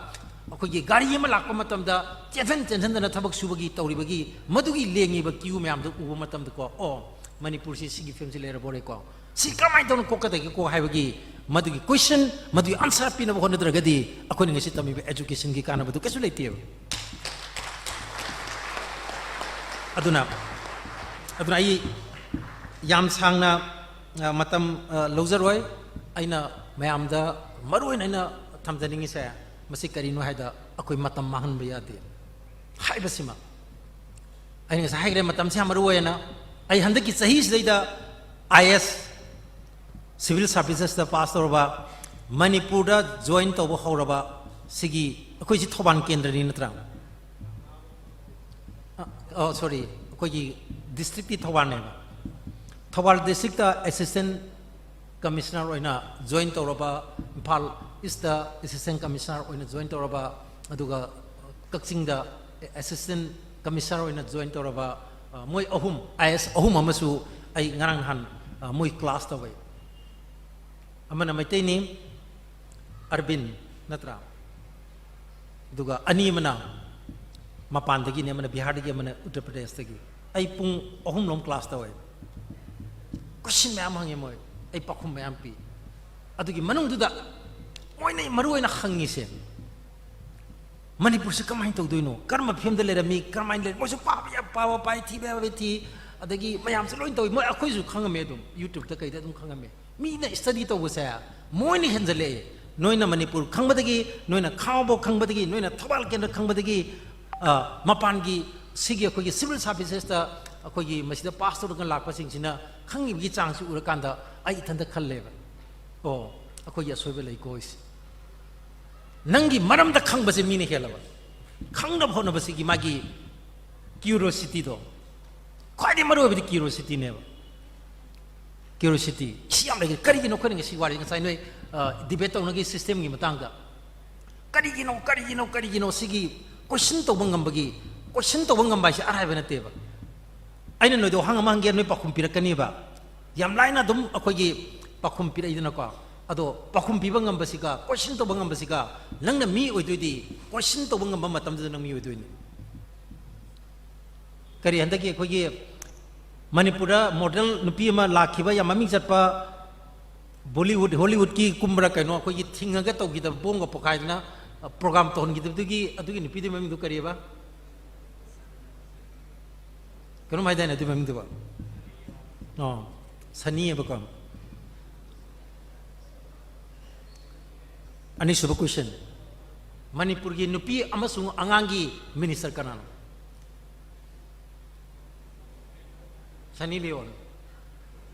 ꯑꯩꯈꯣꯏꯒꯤ ꯒꯥꯔꯤ ꯑꯃ ꯂꯥꯛꯄ ꯃꯇꯝꯗ ꯆꯦꯟꯊꯟ ꯆꯦꯟꯊꯟꯗꯅ ꯊꯕꯛ ꯁꯨꯕꯒꯤ ꯇꯧꯔꯤꯕꯒꯤ ꯃꯗꯨꯒꯤ ꯂꯦꯡꯉꯤꯕ ꯀ꯭ꯌꯨ ꯃꯌꯥꯝꯗꯨ ꯎꯕ ꯃꯇꯝꯗꯀꯣ, ꯑꯣ, ꯃꯅꯤꯄꯨꯔꯁꯤ ꯁꯤꯒꯤ ꯐꯤꯕꯝꯁꯤ ꯂꯩꯔꯕꯣꯔꯦꯀꯣ, ꯁꯤ ꯀꯃꯥꯏꯅ ꯇꯧꯅ ꯀꯣꯛꯀꯗꯒꯦꯀꯣ ꯍꯥꯏꯕꯒꯤ ꯃꯗꯨꯒꯤ ꯀꯣꯏꯁꯟ, ꯃꯗꯨꯒꯤ ꯑꯟꯁꯔ ꯄꯤꯅꯕ ꯍꯣꯠꯅꯗ꯭ꯔꯒꯗꯤ ꯑꯩꯈꯣꯏꯅ ꯉꯁꯤ ꯇꯝꯃꯤꯕ ꯑꯦꯖꯨꯀꯦꯁꯟꯒꯤ ꯀꯥꯟꯅꯕꯗꯨ ꯀꯩꯁꯨ ꯂꯩꯇꯦꯕ꯫ ꯑꯗꯨꯅ, ꯑꯗꯨꯅ ꯑꯩ ꯌꯥꯝ ꯁꯥꯡꯅ, ꯑ, ꯃꯇꯝ, ꯑ, ꯂꯧꯖꯔꯣꯏ꯫ ꯑꯩꯅ ꯃꯌꯥꯝꯗ ꯃꯔꯨꯑꯣꯏꯅ ꯑꯩꯅ ꯊꯝꯖꯅꯤꯡꯉꯤꯁꯦ ꯃꯁꯤ ꯀꯔꯤꯅꯣ ꯍꯥꯏꯗ, ꯑꯩꯈꯣꯏ ꯃꯇꯝ ꯃꯥꯡꯍꯟꯕ ꯌꯥꯗꯦ ꯍꯥꯏꯕꯁꯤꯃ꯫ ꯑꯩꯅ ꯉꯁꯥꯏ ꯍꯥꯏꯈ꯭ꯔꯦ, ꯃꯇꯝꯁꯦ ꯌꯥꯝ ꯃꯔꯨ ꯑꯣꯏꯌꯦꯅ꯫ ꯑꯩ ꯍꯟꯗꯛꯀꯤ ꯆꯍꯤꯁꯤꯗꯩꯗ ꯑꯥꯏ ꯑꯦꯁ, ꯁꯤꯚꯤꯜ ꯁꯥꯔꯚꯤꯁꯦꯁꯇ ꯄꯥꯁ ꯇꯧꯔꯕ, ꯃꯅꯤꯄꯨꯔꯗ ꯖꯣꯏꯟ ꯇꯧꯕ ꯍꯧꯔꯕ, ꯁꯤꯒꯤ, ꯑꯩꯈꯣꯏꯁꯤ ꯊꯧꯕꯥꯜ ꯀꯦꯟꯗ꯭ꯔꯅꯤ ꯅꯠꯇ꯭ꯔꯥ? ꯑ, ꯑꯣ, ꯁꯣꯔꯤ, ꯑꯩꯈꯣꯏꯒꯤ ꯗꯤꯁꯇ꯭ꯔꯤꯛꯇꯤ ꯊꯧꯕꯥꯜꯅꯦꯕ꯫ ꯊꯧꯕꯥꯜ ꯗꯤꯁꯇ꯭ꯔꯤꯛꯇ ꯑꯦꯁꯤꯁꯇꯦꯟ ꯀꯃꯤꯁꯅꯔ ꯑꯣꯏꯅ ꯖꯣꯏꯟ ꯇꯧꯔꯕ, ꯏꯝꯐꯥꯜ ꯏꯁꯇ ꯑꯦꯁꯤꯁꯇꯦꯟ ꯀꯃꯤꯁꯅꯔ ꯑꯣꯏꯅ ꯖꯣꯏꯟ ꯇꯧꯔꯕ, ꯑꯗꯨꯒ ꯀꯛꯆꯤꯡꯗ ꯑꯦꯁꯤꯁꯇꯦꯟ ꯀꯃꯤꯁꯅꯔ ꯑꯣꯏꯅ ꯖꯣꯏꯟ ꯇꯧꯔꯕ, ꯑ, ꯃꯣꯏ ꯑꯍꯨꯝ, ꯑꯥꯏ ꯑꯦꯁ ꯑꯍꯨꯝ ꯑꯃꯁꯨ ꯑꯩ ꯉꯔꯥꯡ ꯅꯍꯥꯟ, ꯑ, ꯃꯣꯏ ꯀ꯭ꯂꯥꯁ ꯇꯧꯋꯦ꯫ ꯑꯃꯅ ꯃꯩꯇꯩꯅꯤ, ꯑꯔꯕꯤꯟ ꯅꯠꯇ꯭ꯔꯥ? ꯑꯗꯨꯒ ꯑꯅꯤ ꯑꯃꯅ ꯃꯄꯥꯟꯗꯒꯤꯅꯦ, ꯑꯃꯅ ꯕꯤꯍꯥꯔꯗꯒꯤ, ꯑꯃꯅ ꯎꯠꯇꯔ ꯄ꯭ꯔꯗꯦꯁꯇꯒꯤ꯫ ꯑꯩ ꯄꯨꯡ ꯑꯍꯨꯝꯂꯣꯝ ꯀ꯭ꯂꯥꯁ ꯇꯧꯋꯦ꯫ ꯀꯣꯏꯁꯟ ꯃꯌꯥꯝ ꯍꯪꯉꯦ ꯃꯣꯏ, ꯑꯩ ꯄꯥꯎꯈꯨꯝ ꯃꯌꯥꯝ ꯄꯤ꯫ ꯑꯗꯨꯒꯤ ꯃꯅꯨꯡꯗꯨꯗ ꯃꯣꯏꯅ ꯃꯔꯨ ꯑꯣꯏꯅ ꯍꯪꯉꯤꯁꯦ, ꯃꯅꯤꯄꯨꯔꯁꯤ ꯀꯃꯥꯏꯅ ꯇꯧꯗꯣꯏꯅꯣ, ꯀꯔꯝꯕ ꯐꯤꯕꯝꯗ ꯂꯩꯔꯝꯃꯤ, ꯀꯔꯝꯍꯥꯏꯅ ꯂꯩ, ꯃꯣꯏꯁꯨ ꯄꯥꯕ ꯌꯥꯕ ꯄꯥꯏ, ꯊꯤꯕ ꯌꯥꯕ ꯊꯤ, ꯑꯗꯒꯤ ꯃꯌꯥꯝꯁꯨ ꯂꯣꯏ ꯇꯧꯏ꯫ ꯃꯣꯏ ꯑꯩꯈꯣꯏꯁꯨ ꯈꯪꯉꯝꯃꯦ, ꯑꯗꯨꯝ YouTube-ꯇ ꯀꯩꯗ ꯑꯗꯨꯝ ꯈꯪꯉꯝꯃꯦ꯫ ꯃꯤꯅ ꯁ꯭ꯇꯗꯤ ꯇꯧꯕꯁꯦ ꯃꯣꯏꯅ ꯍꯦꯟꯖꯜꯂꯛꯑꯦ꯫ ꯅꯣꯏꯅ ꯃꯅꯤꯄꯨꯔ ꯈꯪꯕꯗꯒꯤ, ꯅꯣꯏꯅ ꯈꯥꯉꯕꯣꯛ ꯈꯪꯕꯗꯒꯤ, ꯅꯣꯏꯅ ꯊꯧꯕꯥꯜ ꯀꯦꯟꯗ꯭ꯔ ꯈꯪꯕꯗꯒꯤ, ꯑ, ꯃꯄꯥꯟꯒꯤ ꯁꯤꯒꯤ ꯑꯩꯈꯣꯏꯒꯤ civil services-ꯇ ꯑꯩꯈꯣꯏꯒꯤ ꯃꯁꯤꯗ ꯄꯥꯁ ꯇꯧꯔꯒ ꯂꯥꯛꯄꯁꯤꯡꯁꯤꯅ ꯈꯪꯉꯤꯕꯒꯤ ꯆꯥꯡꯁꯤ ꯎꯔꯀꯥꯟꯗ ꯑꯩ ꯏꯊꯟꯇ ꯈꯜꯂꯦꯕ, "ꯑꯣ, ꯑꯩꯈꯣꯏꯒꯤ ꯑꯁꯣꯏꯕ ꯂꯩꯀꯣ ꯁꯤ꯫ ꯅꯪꯒꯤ ꯃꯔꯝꯗ ꯈꯪꯕꯁꯦ ꯃꯤꯅ ꯍꯦꯜꯂꯕ꯫ ꯈꯪꯅꯕ ꯍꯣꯠꯅꯕꯁꯤꯒꯤ ꯃꯥꯒꯤ curiosity-ꯗꯣ, ꯈ꯭ꯋꯥꯏꯗꯒꯤ ꯃꯔꯨ ꯑꯣꯏꯕꯗꯤ curiosity-ꯅꯦꯕ꯫ Curiosity ꯁꯤ ꯌꯥꯝ ꯂꯩꯒꯅꯤ꯫ ꯀꯔꯤꯒꯤꯅꯣ ꯑꯩꯈꯣꯏꯅ ꯉꯁꯤ ꯋꯥꯔꯤ, ꯉꯁꯥꯏ ꯅꯣꯏ, ꯑ, debate ꯇꯧꯅꯒꯤ system-ꯒꯤ ꯃꯇꯥꯡꯗ? ꯀꯔꯤꯒꯤꯅꯣ, ꯀꯔꯤꯒꯤꯅꯣ, ꯀꯔꯤꯒꯤꯅꯣ ꯁꯤꯒꯤ question ꯇꯧꯕ ꯉꯝꯕꯒꯤ, question ꯇꯧꯕ ꯉꯝꯕ ꯍꯥꯏꯁꯦ ꯑꯔꯥꯏꯕ ꯅꯠꯇꯦꯕ꯫ ꯑꯩꯅ ꯅꯣꯏꯗ ꯋꯥꯍꯪ ꯑꯃ ꯍꯪꯒꯦ, ꯅꯣꯏ ꯄꯥꯎꯈꯨꯝ ꯄꯤꯔꯛꯀꯅꯤꯕ꯫ ꯌꯥꯝ ꯂꯥꯏꯅ ꯑꯗꯨꯝ ꯑꯩꯈꯣꯏꯒꯤ ꯄꯥꯎꯈꯨꯝ ꯄꯤꯔꯛꯏꯗꯅꯀꯣ꯫ ꯑꯗꯣ ꯄꯥꯎꯈꯨꯝ ꯄꯤꯕ ꯉꯝꯕꯁꯤꯒ, question ꯇꯧꯕ ꯉꯝꯕꯁꯤꯒ, ꯅꯪꯅ ꯃꯤ ꯑꯣꯏꯗꯣꯏꯗꯤ, question ꯇꯧꯕ ꯉꯝꯕ ꯃꯇꯝꯗꯨꯗ ꯅꯪ ꯃꯤ ꯑꯣꯏꯗꯣꯏꯅꯤ꯫ ꯀꯔꯤ, ꯍꯟꯗꯛꯀꯤ ꯑꯩꯈꯣꯏꯒꯤ ꯃꯅꯤꯄꯨꯔꯗ model ꯅꯨꯄꯤ ꯑꯃ ꯂꯥꯛꯈꯤꯕ, ꯌꯥꯝ ꯃꯃꯤꯡ ꯆꯠꯄ, Bollywood, Hollywood-ꯀꯤ ꯀꯨꯝꯕ꯭ꯔꯥ ꯀꯩꯅꯣ, ꯑꯩꯈꯣꯏꯒꯤ ꯊꯤꯡꯉꯒ ꯇꯧꯈꯤꯗꯕ, ꯕꯣꯝꯒ ꯄꯣꯈꯥꯏꯗꯅ, ꯑ, program ꯇꯧꯍꯟꯈꯤꯗꯕꯗꯨꯒꯤ, ꯑꯗꯨꯒꯤ ꯅꯨꯄꯤꯗꯨꯒꯤ ꯃꯃꯤꯡꯗꯨ ꯀꯔꯤꯑꯕ? ꯀꯩꯅꯣꯝ ꯍꯥꯏꯗꯥꯏꯅꯦ ꯑꯗꯨꯒꯤ ꯃꯃꯤꯡꯗꯨꯕꯣ? ꯑꯣ, ꯁꯅꯤꯑꯕꯀꯣ꯫ ꯑꯅꯤꯁꯨꯕ question, ꯃꯅꯤꯄꯨꯔꯒꯤ ꯅꯨꯄꯤ ꯑꯃꯁꯨꯡ ꯑꯉꯥꯡꯒꯤ minister ꯀꯅꯥꯅꯣ? ꯁꯅꯤ ꯂꯤꯌꯣꯟ꯫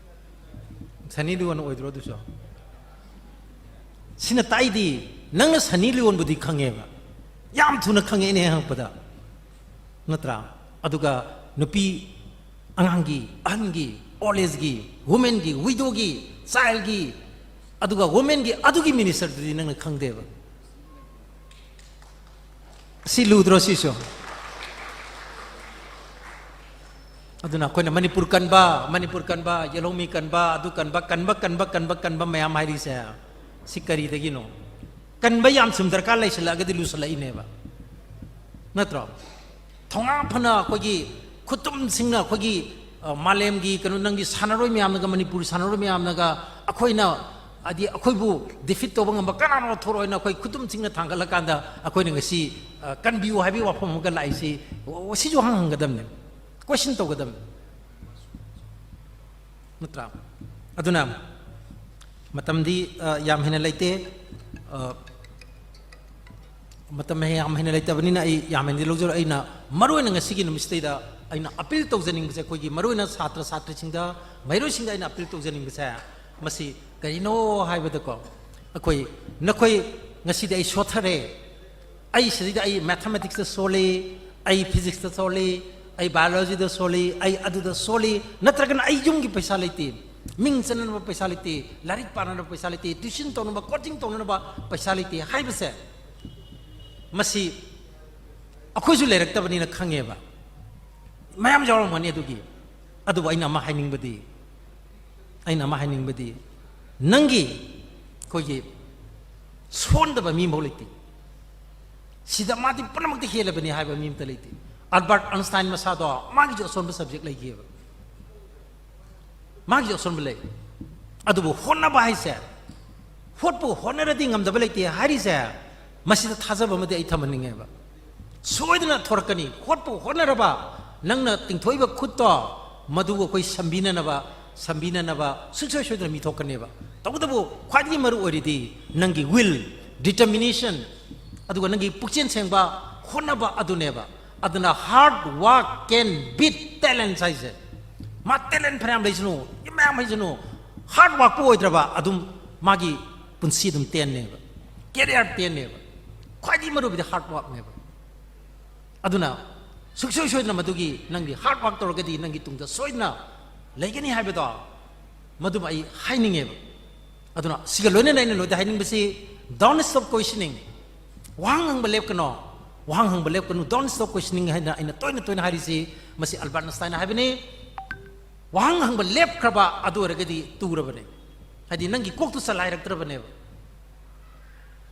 ꯁꯅꯤ ꯂꯤꯌꯣꯟ ꯑꯣꯏꯗ꯭ꯔꯣ ꯑꯗꯨꯁꯨ? ꯁꯤꯅ ꯇꯥꯛꯏꯗꯤ ꯅꯪꯅ ꯁꯅꯤ ꯂꯤꯌꯣꯟꯕꯨꯗꯤ ꯈꯪꯉꯦꯕ, ꯌꯥꯝ ꯊꯨꯅ ꯈꯪꯉꯦ ꯑꯩꯅ ꯍꯦꯛ ꯍꯪꯉꯛꯄꯗ, ꯅꯠꯇ꯭ꯔꯥ? ꯑꯗꯨꯒ ꯅꯨꯄꯤ, ꯑꯉꯥꯡꯒꯤ, ꯑꯍꯟꯒꯤ, old age-ꯒꯤ, women-ꯒꯤ, widow-ꯒꯤ, child-ꯒꯤ, ꯑꯗꯨꯒ women-ꯒꯤ ꯑꯗꯨꯒꯤ minister-ꯗꯨꯗꯤ ꯅꯪꯅ ꯈꯪꯗꯦꯕ꯫ ꯁꯤ ꯂꯨꯗ꯭ꯔꯣ ꯁꯤꯁꯨ? ꯑꯗꯨꯅ ꯑꯩꯈꯣꯏꯅ ꯃꯅꯤꯄꯨꯔ ꯀꯟꯕ, ꯃꯅꯤꯄꯨꯔ ꯀꯟꯕ, ꯌꯦꯜꯍꯧꯃꯤ ꯀꯟꯕ, ꯑꯗꯨ ꯀꯟꯕ, ꯀꯟꯕ, ꯀꯟꯕ, ꯀꯟꯕ, ꯀꯟꯕ ꯃꯌꯥꯝ ꯍꯥꯏꯔꯤꯁꯦ ꯁꯤ ꯀꯔꯤꯗꯒꯤꯅꯣ? ꯀꯟꯕ ꯌꯥꯝ ꯁꯨꯝ ꯗꯔꯀꯥꯔ ꯂꯩꯁꯜꯂꯛꯑꯒꯗꯤ ꯂꯨꯁꯜꯂꯛꯏꯅꯦꯕ, ꯅꯠꯇ꯭ꯔꯣ? ꯊꯧꯅꯥ ꯐꯅ ꯑꯩꯈꯣꯏꯒꯤ ꯈꯨꯇꯨꯝꯁꯤꯡꯅ ꯑꯩꯈꯣꯏꯒꯤ ꯑ, ꯃꯥꯂꯦꯝꯒꯤ ꯀꯩꯅꯣ, ꯅꯪꯒꯤ ꯁꯥꯟꯅꯔꯣꯏ ꯃꯌꯥꯝꯅꯒ, ꯃꯅꯤꯄꯨꯔꯤ ꯁꯥꯟꯅꯔꯣꯏ ꯃꯌꯥꯝꯅꯒ ꯑꯩꯈꯣꯏꯅ, ꯍꯥꯏꯗꯤ, ꯑꯩꯈꯣꯏꯕꯨ ꯗꯤꯐꯤꯠ ꯇꯧꯕ ꯉꯝꯕ ꯀꯅꯥꯅꯣ ꯊꯣꯔꯛꯑꯣꯅ ꯑꯩꯈꯣꯏ ꯈꯨꯗꯨꯝ ꯆꯤꯡꯅ ꯊꯥꯡꯒꯠꯂꯀꯥꯟꯗ ꯑꯩꯈꯣꯏꯅ ꯉꯁꯤ, ꯑ, ꯀꯟꯕꯤꯌꯨ ꯍꯥꯏꯕꯒꯤ ꯋꯥꯐꯝ ꯑꯃꯒ ꯂꯥꯛꯏꯁꯤ, ꯋꯥ-, ꯁꯤꯁꯨ ꯍꯪ-, ꯍꯪꯒꯗꯕꯅꯦ, ꯀꯣꯏꯁꯟ ꯇꯧꯒꯗꯕꯅꯦ, ꯅꯠꯇ꯭ꯔꯥ? ꯑꯗꯨꯅ ꯃꯇꯝꯗꯤ, ꯑ, ꯌꯥꯝ ꯍꯦꯟꯅ ꯂꯩꯇꯦ꯫ ꯑ, ꯃꯇꯝ ꯌꯥꯝ ꯍꯦꯟꯅ ꯂꯩꯇꯕꯅꯤꯅ ꯑꯩ ꯌꯥꯝ ꯍꯦꯟꯅꯗꯤ ꯂꯧꯖꯔꯣꯏ꯫ ꯑꯩꯅ ꯃꯔꯨꯑꯣꯏꯅ ꯉꯁꯤꯒꯤ ꯅꯨꯃꯤꯠꯁꯤꯗꯩꯗ ꯑꯩꯅ ꯑꯄꯤꯜ ꯇꯧꯖꯅꯤꯡꯕꯁꯦ, ꯑꯩꯈꯣꯏꯒꯤ ꯃꯔꯨꯑꯣꯏꯅ ꯁꯥꯇ꯭ꯔ ꯁꯥꯇ꯭ꯔꯤꯁꯤꯡꯗ, ꯃꯍꯩꯔꯣꯏꯁꯤꯡꯗ ꯑꯩꯅ ꯑꯄꯤꯜ ꯇꯧꯖꯅꯤꯡꯕꯁꯦ ꯃꯁꯤ ꯀꯔꯤꯅꯣ ꯍꯥꯏꯕꯗꯀꯣ, ꯑꯩꯈꯣꯏ, ꯅꯈꯣꯏ, ꯉꯁꯤꯗꯤ ꯑꯩ ꯁꯣꯠꯊꯔꯦ, ꯑꯩ ꯁꯤꯗꯩꯗ ꯑꯩ ꯃꯦꯊꯃꯦꯇꯤꯛꯁꯇ ꯁꯣꯜꯂꯤ, ꯑꯩ ꯐꯤꯖꯤꯛꯁꯇ ꯁꯣꯜꯂꯤ, ꯑꯩ ꯕꯥꯏꯑꯣꯂꯣꯖꯤꯗ ꯁꯣꯜꯂꯤ, ꯑꯩ ꯑꯗꯨꯗ ꯁꯣꯜꯂꯤ, ꯅꯠꯇ꯭ꯔꯒꯅ ꯑꯩ ꯌꯨꯝꯒꯤ ꯄꯩꯁꯥ ꯂꯩꯇꯦ, ꯃꯤꯡ ꯆꯟꯅꯅꯕ ꯄꯩꯁꯥ ꯂꯩꯇꯦ, ꯂꯥꯏꯔꯤꯛ ꯄꯥꯅꯅꯕ ꯄꯩꯁꯥ ꯂꯩꯇꯦ, ꯇ꯭ꯌꯨꯁꯟ ꯇꯧꯅꯕ, ꯀꯣꯆꯤꯡ ꯇꯧꯅꯅꯕ ꯄꯩꯁꯥ ꯂꯩꯇꯦ ꯍꯥꯏꯕꯁꯦ, ꯃꯁꯤ ꯑꯩꯈꯣꯏꯁꯨ ꯂꯩꯔꯛꯇꯕꯅꯤꯅ ꯈꯪꯉꯦꯕ꯫ ꯃꯌꯥꯝ ꯌꯥꯎꯔꯝꯒꯅꯤ ꯑꯗꯨꯒꯤ꯫ ꯑꯗꯨꯕꯨ ꯑꯩꯅ ꯑꯃ ꯍꯥꯏꯅꯤꯡꯕꯗꯤ, ꯑꯩꯅ ꯑꯃ ꯍꯥꯏꯅꯤꯡꯕꯗꯤ, ꯅꯪꯒꯤ, ꯑꯩꯈꯣꯏꯒꯤ, ꯁꯣꯟꯗꯕ ꯃꯤ ꯑꯃꯐꯥꯎ ꯂꯩꯇꯦ꯫ ꯁꯤꯗ ꯃꯥꯗꯤ ꯄꯨꯝꯅꯃꯛꯇ ꯍꯦꯜꯂꯕꯅꯤ ꯍꯥꯏꯕ ꯃꯤ ꯑꯝꯇ ꯂꯩꯇꯦ꯫ ꯑꯜꯕꯥꯔꯠ ꯑꯥꯏꯟꯁꯇꯥꯏꯟ ꯃꯁꯥꯗꯣ ꯃꯥꯒꯤꯁꯨ ꯑꯁꯣꯟꯕ ꯁꯕꯖꯦꯛ ꯂꯩꯈꯤꯑꯕ꯫ ꯃꯥꯒꯤꯁꯨ ꯑꯁꯣꯟꯕ ꯂꯩ꯫ ꯑꯗꯨꯕꯨ ꯍꯣꯠꯅꯕ ꯍꯥꯏꯁꯦ, ꯍꯣꯠꯄꯨ ꯍꯣꯠꯅꯔꯗꯤ ꯉꯝꯗꯕ ꯂꯩꯇꯦ ꯍꯥꯏꯔꯤꯁꯦ, ꯃꯁꯤꯗ ꯊꯥꯖꯕ ꯑꯃꯗꯤ ꯑꯩ ꯊꯝꯍꯟꯅꯤꯡꯉꯦꯕ꯫ ꯁꯣꯏꯗꯅ ꯊꯣꯔꯛꯀꯅꯤ꯫ ꯍꯣꯠꯄꯨ ꯍꯣꯠꯅꯔꯕ, ꯅꯪꯅ ꯇꯤꯡꯊꯣꯛꯏꯕ ꯈꯨꯠꯇꯣ, ꯃꯗꯨꯕꯨ ꯑꯩꯈꯣꯏ ꯁꯝꯕꯤꯅꯅꯕ, ꯁꯝꯕꯤꯅꯅꯕ ꯁꯨꯡꯁꯣꯏ ꯁꯣꯏꯗꯅ ꯃꯤ ꯊꯣꯛꯀꯅꯦꯕ꯫ ꯇꯧꯕꯇꯕꯨ ꯈ꯭ꯋꯥꯏꯗꯒꯤ ꯃꯔꯨ ꯑꯣꯏꯔꯤꯗꯤ ꯅꯪꯒꯤ will, determination, ꯑꯗꯨꯒ ꯅꯪꯒꯤ ꯄꯨꯛꯆꯦꯜ ꯁꯦꯡꯕ ꯍꯣꯠꯅꯕ ꯑꯗꯨꯅꯦꯕ꯫ ꯑꯗꯨꯅ hard work can beat talent ꯍꯥꯏꯁꯦ꯫ ꯃꯥ talent ꯐꯅꯌꯥꯝ ꯂꯩꯁꯅꯨ, ꯃꯌꯥꯝ ꯍꯩꯁꯅꯨ, hard workꯄꯨ ꯑꯣꯏꯗ꯭ꯔꯕ ꯑꯗꯨꯝ ꯃꯥꯒꯤ ꯄꯨꯟꯁꯤ ꯑꯗꯨꯝ ꯇꯦꯟꯅꯦꯕ, career ꯇꯦꯟꯅꯦꯕ꯫ ꯈ꯭ꯋꯥꯏꯗꯒꯤ ꯃꯔꯨꯗꯤ hard workꯅꯦꯕ꯫ ꯑꯗꯨꯅ ꯁꯨꯡꯁꯣꯏ ꯁꯣꯏꯗꯅ ꯃꯗꯨꯒꯤ ꯅꯪꯒꯤ hard work ꯇꯧꯔꯒꯗꯤ ꯅꯪꯒꯤ ꯇꯨꯡꯗ ꯁꯣꯏꯗꯅ ꯂꯩꯒꯅꯤ ꯍꯥꯏꯕꯗꯣ, ꯃꯗꯨꯃ ꯑꯩ ꯍꯥꯏꯅꯤꯡꯉꯦꯕ꯫ ꯑꯗꯨꯅ ꯁꯤꯒ ꯂꯣꯏꯅꯅ ꯑꯩꯅ ꯅꯣꯏꯗ ꯍꯥꯏꯅꯤꯡꯕꯁꯤ, don't stop questioning꯫ ꯋꯥꯍꯪ ꯍꯪꯕ ꯂꯦꯞꯀꯅꯣ, ꯋꯥꯍꯪ ꯍꯪꯕ ꯂꯦꯞꯀꯅꯨ, don't stop questioning ꯍꯥꯏꯅ ꯑꯩꯅ ꯇꯣꯏꯅ ꯇꯣꯏꯅ ꯍꯥꯏꯔꯤꯁꯤ, ꯃꯁꯤ ꯑꯜꯕꯥꯔꯠ ꯑꯥꯏꯟꯁꯇꯥꯏꯟꯅ ꯍꯥꯏꯕꯅꯤ꯫ ꯋꯥꯍꯪ ꯍꯪꯕ ꯂꯦꯞꯈ꯭ꯔꯕ ꯑꯗꯨ ꯑꯣꯏꯔꯒꯗꯤ ꯇꯨꯔꯕꯅꯦ, ꯍꯥꯏꯗꯤ ꯅꯪꯒꯤ ꯀꯣꯛꯇꯨ ꯆꯂꯥꯏꯔꯛꯇ꯭ꯔꯕꯅꯦꯕ꯫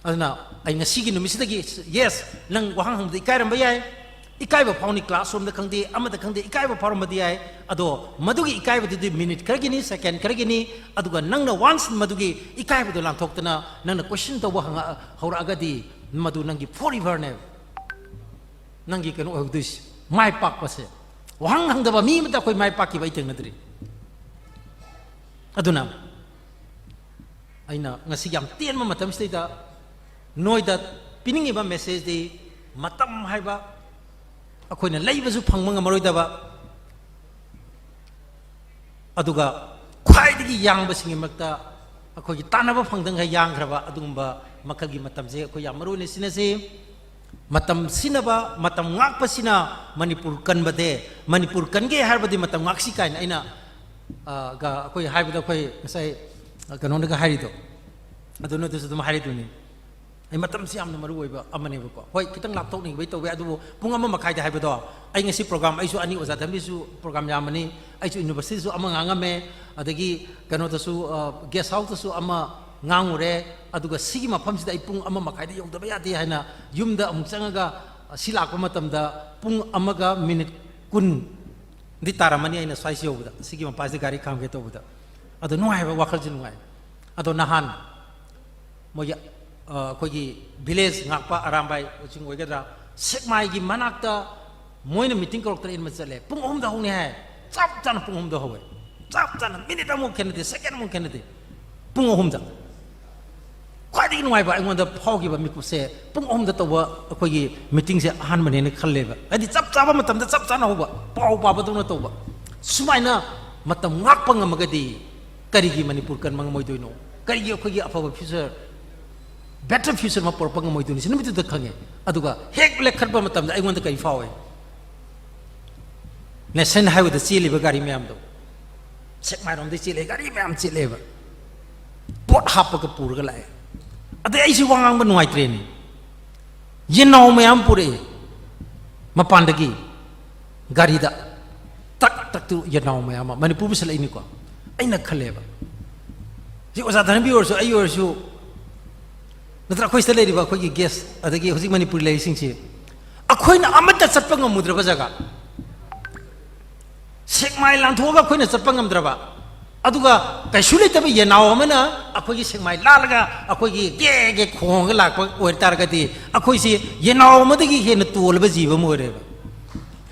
ꯑꯗꯨꯅ ꯑꯩ ꯉꯁꯤꯒꯤ ꯅꯨꯃꯤꯠꯁꯤꯗꯒꯤ, yes, ꯅꯪ ꯋꯥꯍꯪ ꯍꯪꯕꯗ ꯏꯀꯥꯏꯔꯝꯕ ꯌꯥꯏ, ꯏꯀꯥꯏꯕ ꯐꯥꯎꯅꯤ, classroomꯗ ꯈꯪꯗꯦ, ꯑꯃꯗ ꯈꯪꯗꯦ, ꯏꯀꯥꯏꯕ ꯐꯥꯎꯔꯝꯕꯗꯤ ꯌꯥꯏ꯫ ꯑꯗꯣ ꯃꯗꯨꯒꯤ ꯏꯀꯥꯏꯕꯗꯨꯗꯤ minute ꯈꯔꯒꯤꯅꯤ, second ꯈꯔꯒꯤꯅꯤ꯫ ꯑꯗꯨꯒ ꯅꯪꯅ once ꯃꯗꯨꯒꯤ ꯏꯀꯥꯏꯕꯗꯣ ꯂꯥꯟꯊꯣꯛꯇꯅ ꯅꯪꯅ question ꯇꯧꯕ ꯍꯪꯉ-, ꯍꯧꯔꯛꯑꯒꯗꯤ ꯃꯗꯨ ꯅꯪꯒꯤ foreverꯅꯦꯕ꯫ ꯅꯪꯒꯤ ꯀꯩꯅꯣ ꯑꯣꯏꯍꯧꯗꯣꯏꯁꯦ, ꯃꯥꯏ ꯄꯥꯛꯄꯁꯦ꯫ ꯋꯥꯍꯪ ꯍꯪꯗꯕ ꯃꯤ ꯑꯃꯠꯇ ꯑꯩꯈꯣꯏ ꯃꯥꯏ ꯄꯥꯛꯈꯤꯕ ꯑꯩ ꯊꯦꯡꯅꯗ꯭ꯔꯤ꯫ ꯑꯗꯨꯅ ꯑꯩꯅ ꯉꯁꯤ ꯌꯥꯝ ꯇꯦꯟꯕ ꯃꯇꯝꯁꯤꯗꯩꯗ ꯅꯣꯏꯗ ꯄꯤꯅꯤꯡꯉꯤꯕ messageꯗꯤ, ꯃꯇꯝ ꯍꯥꯏꯕ ꯑꯩꯈꯣꯏꯅ ꯂꯩꯕꯁꯨ ꯐꯪꯕ ꯉꯝꯃꯔꯣꯏꯗꯕ, ꯑꯗꯨꯒ ꯈ꯭ꯋꯥꯏꯗꯒꯤ ꯌꯥꯡꯕꯁꯤꯡꯒꯤ ꯃꯔꯛꯇ ꯑꯩꯈꯣꯏꯒꯤ ꯇꯥꯟꯅꯕ ꯐꯪꯗꯉꯩ ꯌꯥꯡꯈ꯭ꯔꯕ ꯑꯗꯨꯒꯨꯝꯕ ꯃꯈꯜꯒꯤ ꯃꯇꯝꯁꯦ ꯑꯩꯈꯣꯏ ꯌꯥꯝ ꯃꯔꯨ ꯑꯣꯏꯅ ꯁꯤꯟꯅꯁꯤ꯫ ꯃꯇꯝ ꯁꯤꯟꯅꯕ, ꯃꯇꯝ ꯉꯥꯛꯄꯁꯤꯅ ꯃꯅꯤꯄꯨꯔ ꯀꯟꯕꯗꯦ꯫ ꯃꯅꯤꯄꯨꯔ ꯀꯟꯒꯦ ꯍꯥꯏꯔꯕꯗꯤ ꯃꯇꯝ ꯉꯥꯛꯁꯤ ꯀꯥꯏꯅ ꯑꯩꯅ, ꯑ, ꯒ-, ꯑꯩꯈꯣꯏ ꯍꯥꯏꯕꯗ ꯑꯩꯈꯣꯏ ꯉꯁꯥꯏ, ꯑ, ꯀꯩꯅꯣꯅꯒ ꯍꯥꯏꯔꯤꯗꯣ, ꯑꯗꯨꯅ ꯑꯗꯨꯁꯨ ꯑꯗꯨꯝ ꯍꯥꯏꯔꯤꯗꯨꯅꯤ꯫ ꯑꯩ ꯃꯇꯝꯁꯤ ꯌꯥꯝꯅ ꯃꯔꯨ ꯑꯣꯏꯕ ꯑꯃꯅꯦꯕꯀꯣ꯫ ꯍꯣꯏ, ꯈꯤꯇꯪ ꯂꯥꯞꯊꯣꯛꯅꯤꯡꯕꯩ ꯇꯧꯋꯦ, ꯑꯗꯨꯕꯨ ꯄꯨꯡ ꯑꯃ ꯃꯈꯥꯏꯗ ꯍꯥꯏꯕꯗꯣ, ꯑꯩ ꯉꯁꯤ program, ꯑꯩꯁꯨ ꯑꯅꯤ, ꯑꯣꯖꯥ ꯙꯔꯃꯦꯁꯁꯨ program ꯌꯥꯝꯕꯅꯤ, ꯑꯩꯁꯨ universityꯗꯁꯨ ꯑꯃ ꯉꯥꯡꯉꯝꯃꯦ, ꯑꯗꯒꯤ ꯀꯩꯅꯣꯗꯁꯨ, ꯑ, guest houseꯇꯁꯨ ꯑꯃ ꯉꯥꯡꯉꯨꯔꯦ, ꯑꯗꯨꯒ ꯁꯤꯒꯤ ꯃꯐꯝꯁꯤꯗ ꯑꯩ ꯄꯨꯡ ꯑꯃ ꯃꯈꯥꯏꯗ ꯌꯧꯗꯕ ꯌꯥꯗꯦ ꯍꯥꯏꯅ ꯌꯨꯝꯗ ꯑꯃꯨꯛ ꯆꯪꯉꯒ, ꯑ, ꯁꯤ ꯂꯥꯛꯄ ꯃꯇꯝꯗ ꯄꯨꯡ ꯑꯃꯒ minute ꯀꯨꯟꯗꯤ ꯇꯥꯔꯝꯃꯅꯤ ꯑꯩꯅ ꯁ꯭ꯋꯥꯏꯁꯤ ꯌꯧꯕꯗ, ꯁꯤꯒꯤ ꯃꯄꯥꯁꯤꯗ ꯒꯥꯔꯤ ꯈꯥꯝꯒꯦ ꯇꯧꯕꯗ꯫ ꯑꯗꯣ ꯅꯨꯡꯉꯥꯏꯕ, ꯋꯥꯈꯜꯁꯦ ꯅꯨꯡꯉꯥꯏ꯫ ꯑꯗꯣ ꯅꯍꯥꯟ ꯃꯣꯏꯒꯤ, ꯑ, ꯑꯩꯈꯣꯏꯒꯤ village ꯉꯥꯛꯄ ꯑꯔꯥꯝꯕꯥꯏ ꯆꯤꯡ ꯑꯣꯏꯒꯗ꯭ꯔꯥ, ꯁꯦꯛꯃꯥꯏꯒꯤ ꯃꯅꯥꯛꯇ ꯃꯣꯏꯅ meeting ꯀꯧꯔꯛꯇꯅ ꯏꯟꯕ ꯆꯠꯂꯦ꯫ ꯄꯨꯡ ꯑꯍꯨꯝꯗ ꯍꯧꯅꯤ ꯍꯥꯏ, ꯆꯞ ꯆꯥꯅ ꯄꯨꯡ ꯑꯍꯨꯝꯗ ꯍꯧꯋꯦ꯫ ꯆꯞ ꯆꯥꯅ, minute ꯑꯃꯨꯛ ꯈꯦꯠꯅꯗꯦ, second ꯑꯃꯨꯛ ꯈꯦꯠꯅꯗꯦ, ꯄꯨꯡ ꯑꯍꯨꯝꯗ꯫ ꯈ꯭ꯋꯥꯏꯗꯒꯤ ꯅꯨꯡꯉꯥꯏꯕ ꯑꯩꯉꯣꯟꯗ ꯐꯥꯎꯈꯤꯕ ꯃꯤꯀꯨꯞꯁꯦ, ꯄꯨꯡ ꯑꯍꯨꯝꯗ ꯇꯧꯕ ꯑꯩꯈꯣꯏꯒꯤ meetingꯁꯦ ꯑꯍꯥꯟꯕꯅꯦꯅ ꯈꯜꯂꯦꯕ꯫ ꯍꯥꯏꯗꯤ ꯆꯞ ꯆꯥꯕ ꯃꯇꯝꯗ ꯆꯞ ꯆꯥꯅ ꯍꯧꯕ, ꯄꯥꯎ ꯄꯥꯕꯗꯧꯅ ꯇꯧꯕ꯫ ꯁꯨꯃꯥꯏꯅ ꯃꯇꯝ ꯉꯥꯛꯄ ꯉꯝꯃꯒꯗꯤ ꯀꯔꯤꯒꯤ ꯃꯅꯤꯄꯨꯔ ꯀꯟꯕ ꯉꯝꯃꯣꯏꯗꯣꯏꯅꯣ? ꯀꯔꯤꯒꯤ ꯑꯩꯈꯣꯏꯒꯤ ꯑꯐꯕ future, better future ꯑꯃ ꯄꯨꯔꯛꯄ ꯉꯝꯃꯣꯏꯗꯣꯏꯅꯣ? ꯁꯤ ꯅꯨꯃꯤꯠꯇꯨꯗ ꯈꯪꯉꯦ꯫ ꯑꯗꯨꯒ ꯍꯦꯛ ꯂꯦꯞꯈꯠꯄ ꯃꯇꯝꯗ ꯑꯩꯉꯣꯟꯗ ꯀꯔꯤ ꯐꯥꯎꯋꯦ? National highwayꯗ ꯆꯦꯜꯂꯤꯕ ꯒꯥꯔꯤ ꯃꯌꯥꯝꯗꯣ, ꯁꯦꯛꯃꯥꯏꯔꯣꯝꯗꯒꯤ ꯆꯦꯜꯂꯦ, ꯒꯥꯔꯤ ꯃꯌꯥꯝ ꯆꯦꯜꯂꯦꯕ, ꯄꯣꯠ ꯍꯥꯞꯄꯒ ꯄꯨꯔꯒ ꯂꯥꯛꯑꯦ꯫ ꯑꯗꯩ ꯑꯩꯁꯤ ꯋꯥ ꯉꯥꯡꯕ ꯅꯨꯡꯉꯥꯏꯇ꯭ꯔꯦꯅꯦ, ꯌꯦꯟꯅꯥꯎ ꯃꯌꯥꯝ ꯄꯨꯔꯛꯑꯦ ꯃꯄꯥꯟꯗꯒꯤ ꯒꯥꯔꯤꯗ, ꯇꯛ ꯇꯛꯇꯨ ꯌꯦꯟꯅꯥꯎ ꯃꯌꯥꯝ ꯑꯃ꯫ ꯃꯅꯤꯄꯨꯔ ꯄꯨꯁꯜꯂꯛꯏꯅꯤꯀꯣ꯫ ꯑꯩꯅ ꯈꯜꯂꯦꯕ, ꯁꯤ ꯑꯣꯖꯥ ꯙꯅꯕꯤ ꯑꯣꯏꯔꯁꯨ, ꯑꯩ ꯑꯣꯏꯔꯁꯨ, ꯅꯠꯇ꯭ꯔ ꯑꯩꯈꯣꯏ ꯁꯤꯗ ꯂꯩꯔꯤꯕ ꯑꯩꯈꯣꯏꯒꯤ guest, ꯑꯗꯒꯤ ꯍꯧꯖꯤꯛ ꯃꯅꯤꯄꯨꯔꯤ ꯂꯩꯔꯤꯁꯤꯡꯁꯤ, ꯑꯩꯈꯣꯏ ꯑꯩꯈꯣꯏꯅ ꯑꯃꯠꯇ ꯆꯠꯄ ꯉꯝꯃꯨꯗ꯭ꯔꯕ ꯖꯒꯥ, ꯁꯦꯛꯃꯥꯏ ꯂꯥꯟꯊꯣꯛꯑꯒ ꯑꯩꯈꯣꯏꯅ ꯆꯠꯄ ꯉꯝꯗ꯭ꯔꯕ, ꯑꯗꯨꯒ ꯀꯩꯁꯨ ꯂꯩꯇꯕ ꯌꯦꯅꯥꯎ ꯑꯃꯅ ꯑꯩꯈꯣꯏꯒꯤ ꯁꯦꯛꯃꯥꯏ ꯂꯥꯜꯂꯒ ꯑꯩꯈꯣꯏꯒꯤ ꯒꯦ ꯒꯦ ꯈꯣꯡꯉꯒ ꯂꯥꯛꯄ ꯑꯣꯏ ꯇꯥꯔꯒꯗꯤ, ꯑꯩꯈꯣꯏꯁꯤ ꯌꯦꯅꯥꯎ ꯑꯃꯗꯒꯤ ꯍꯦꯟꯅ ꯇꯣꯜꯂꯕ ꯖꯤꯕ ꯑꯃ ꯑꯣꯏꯔꯦꯕ,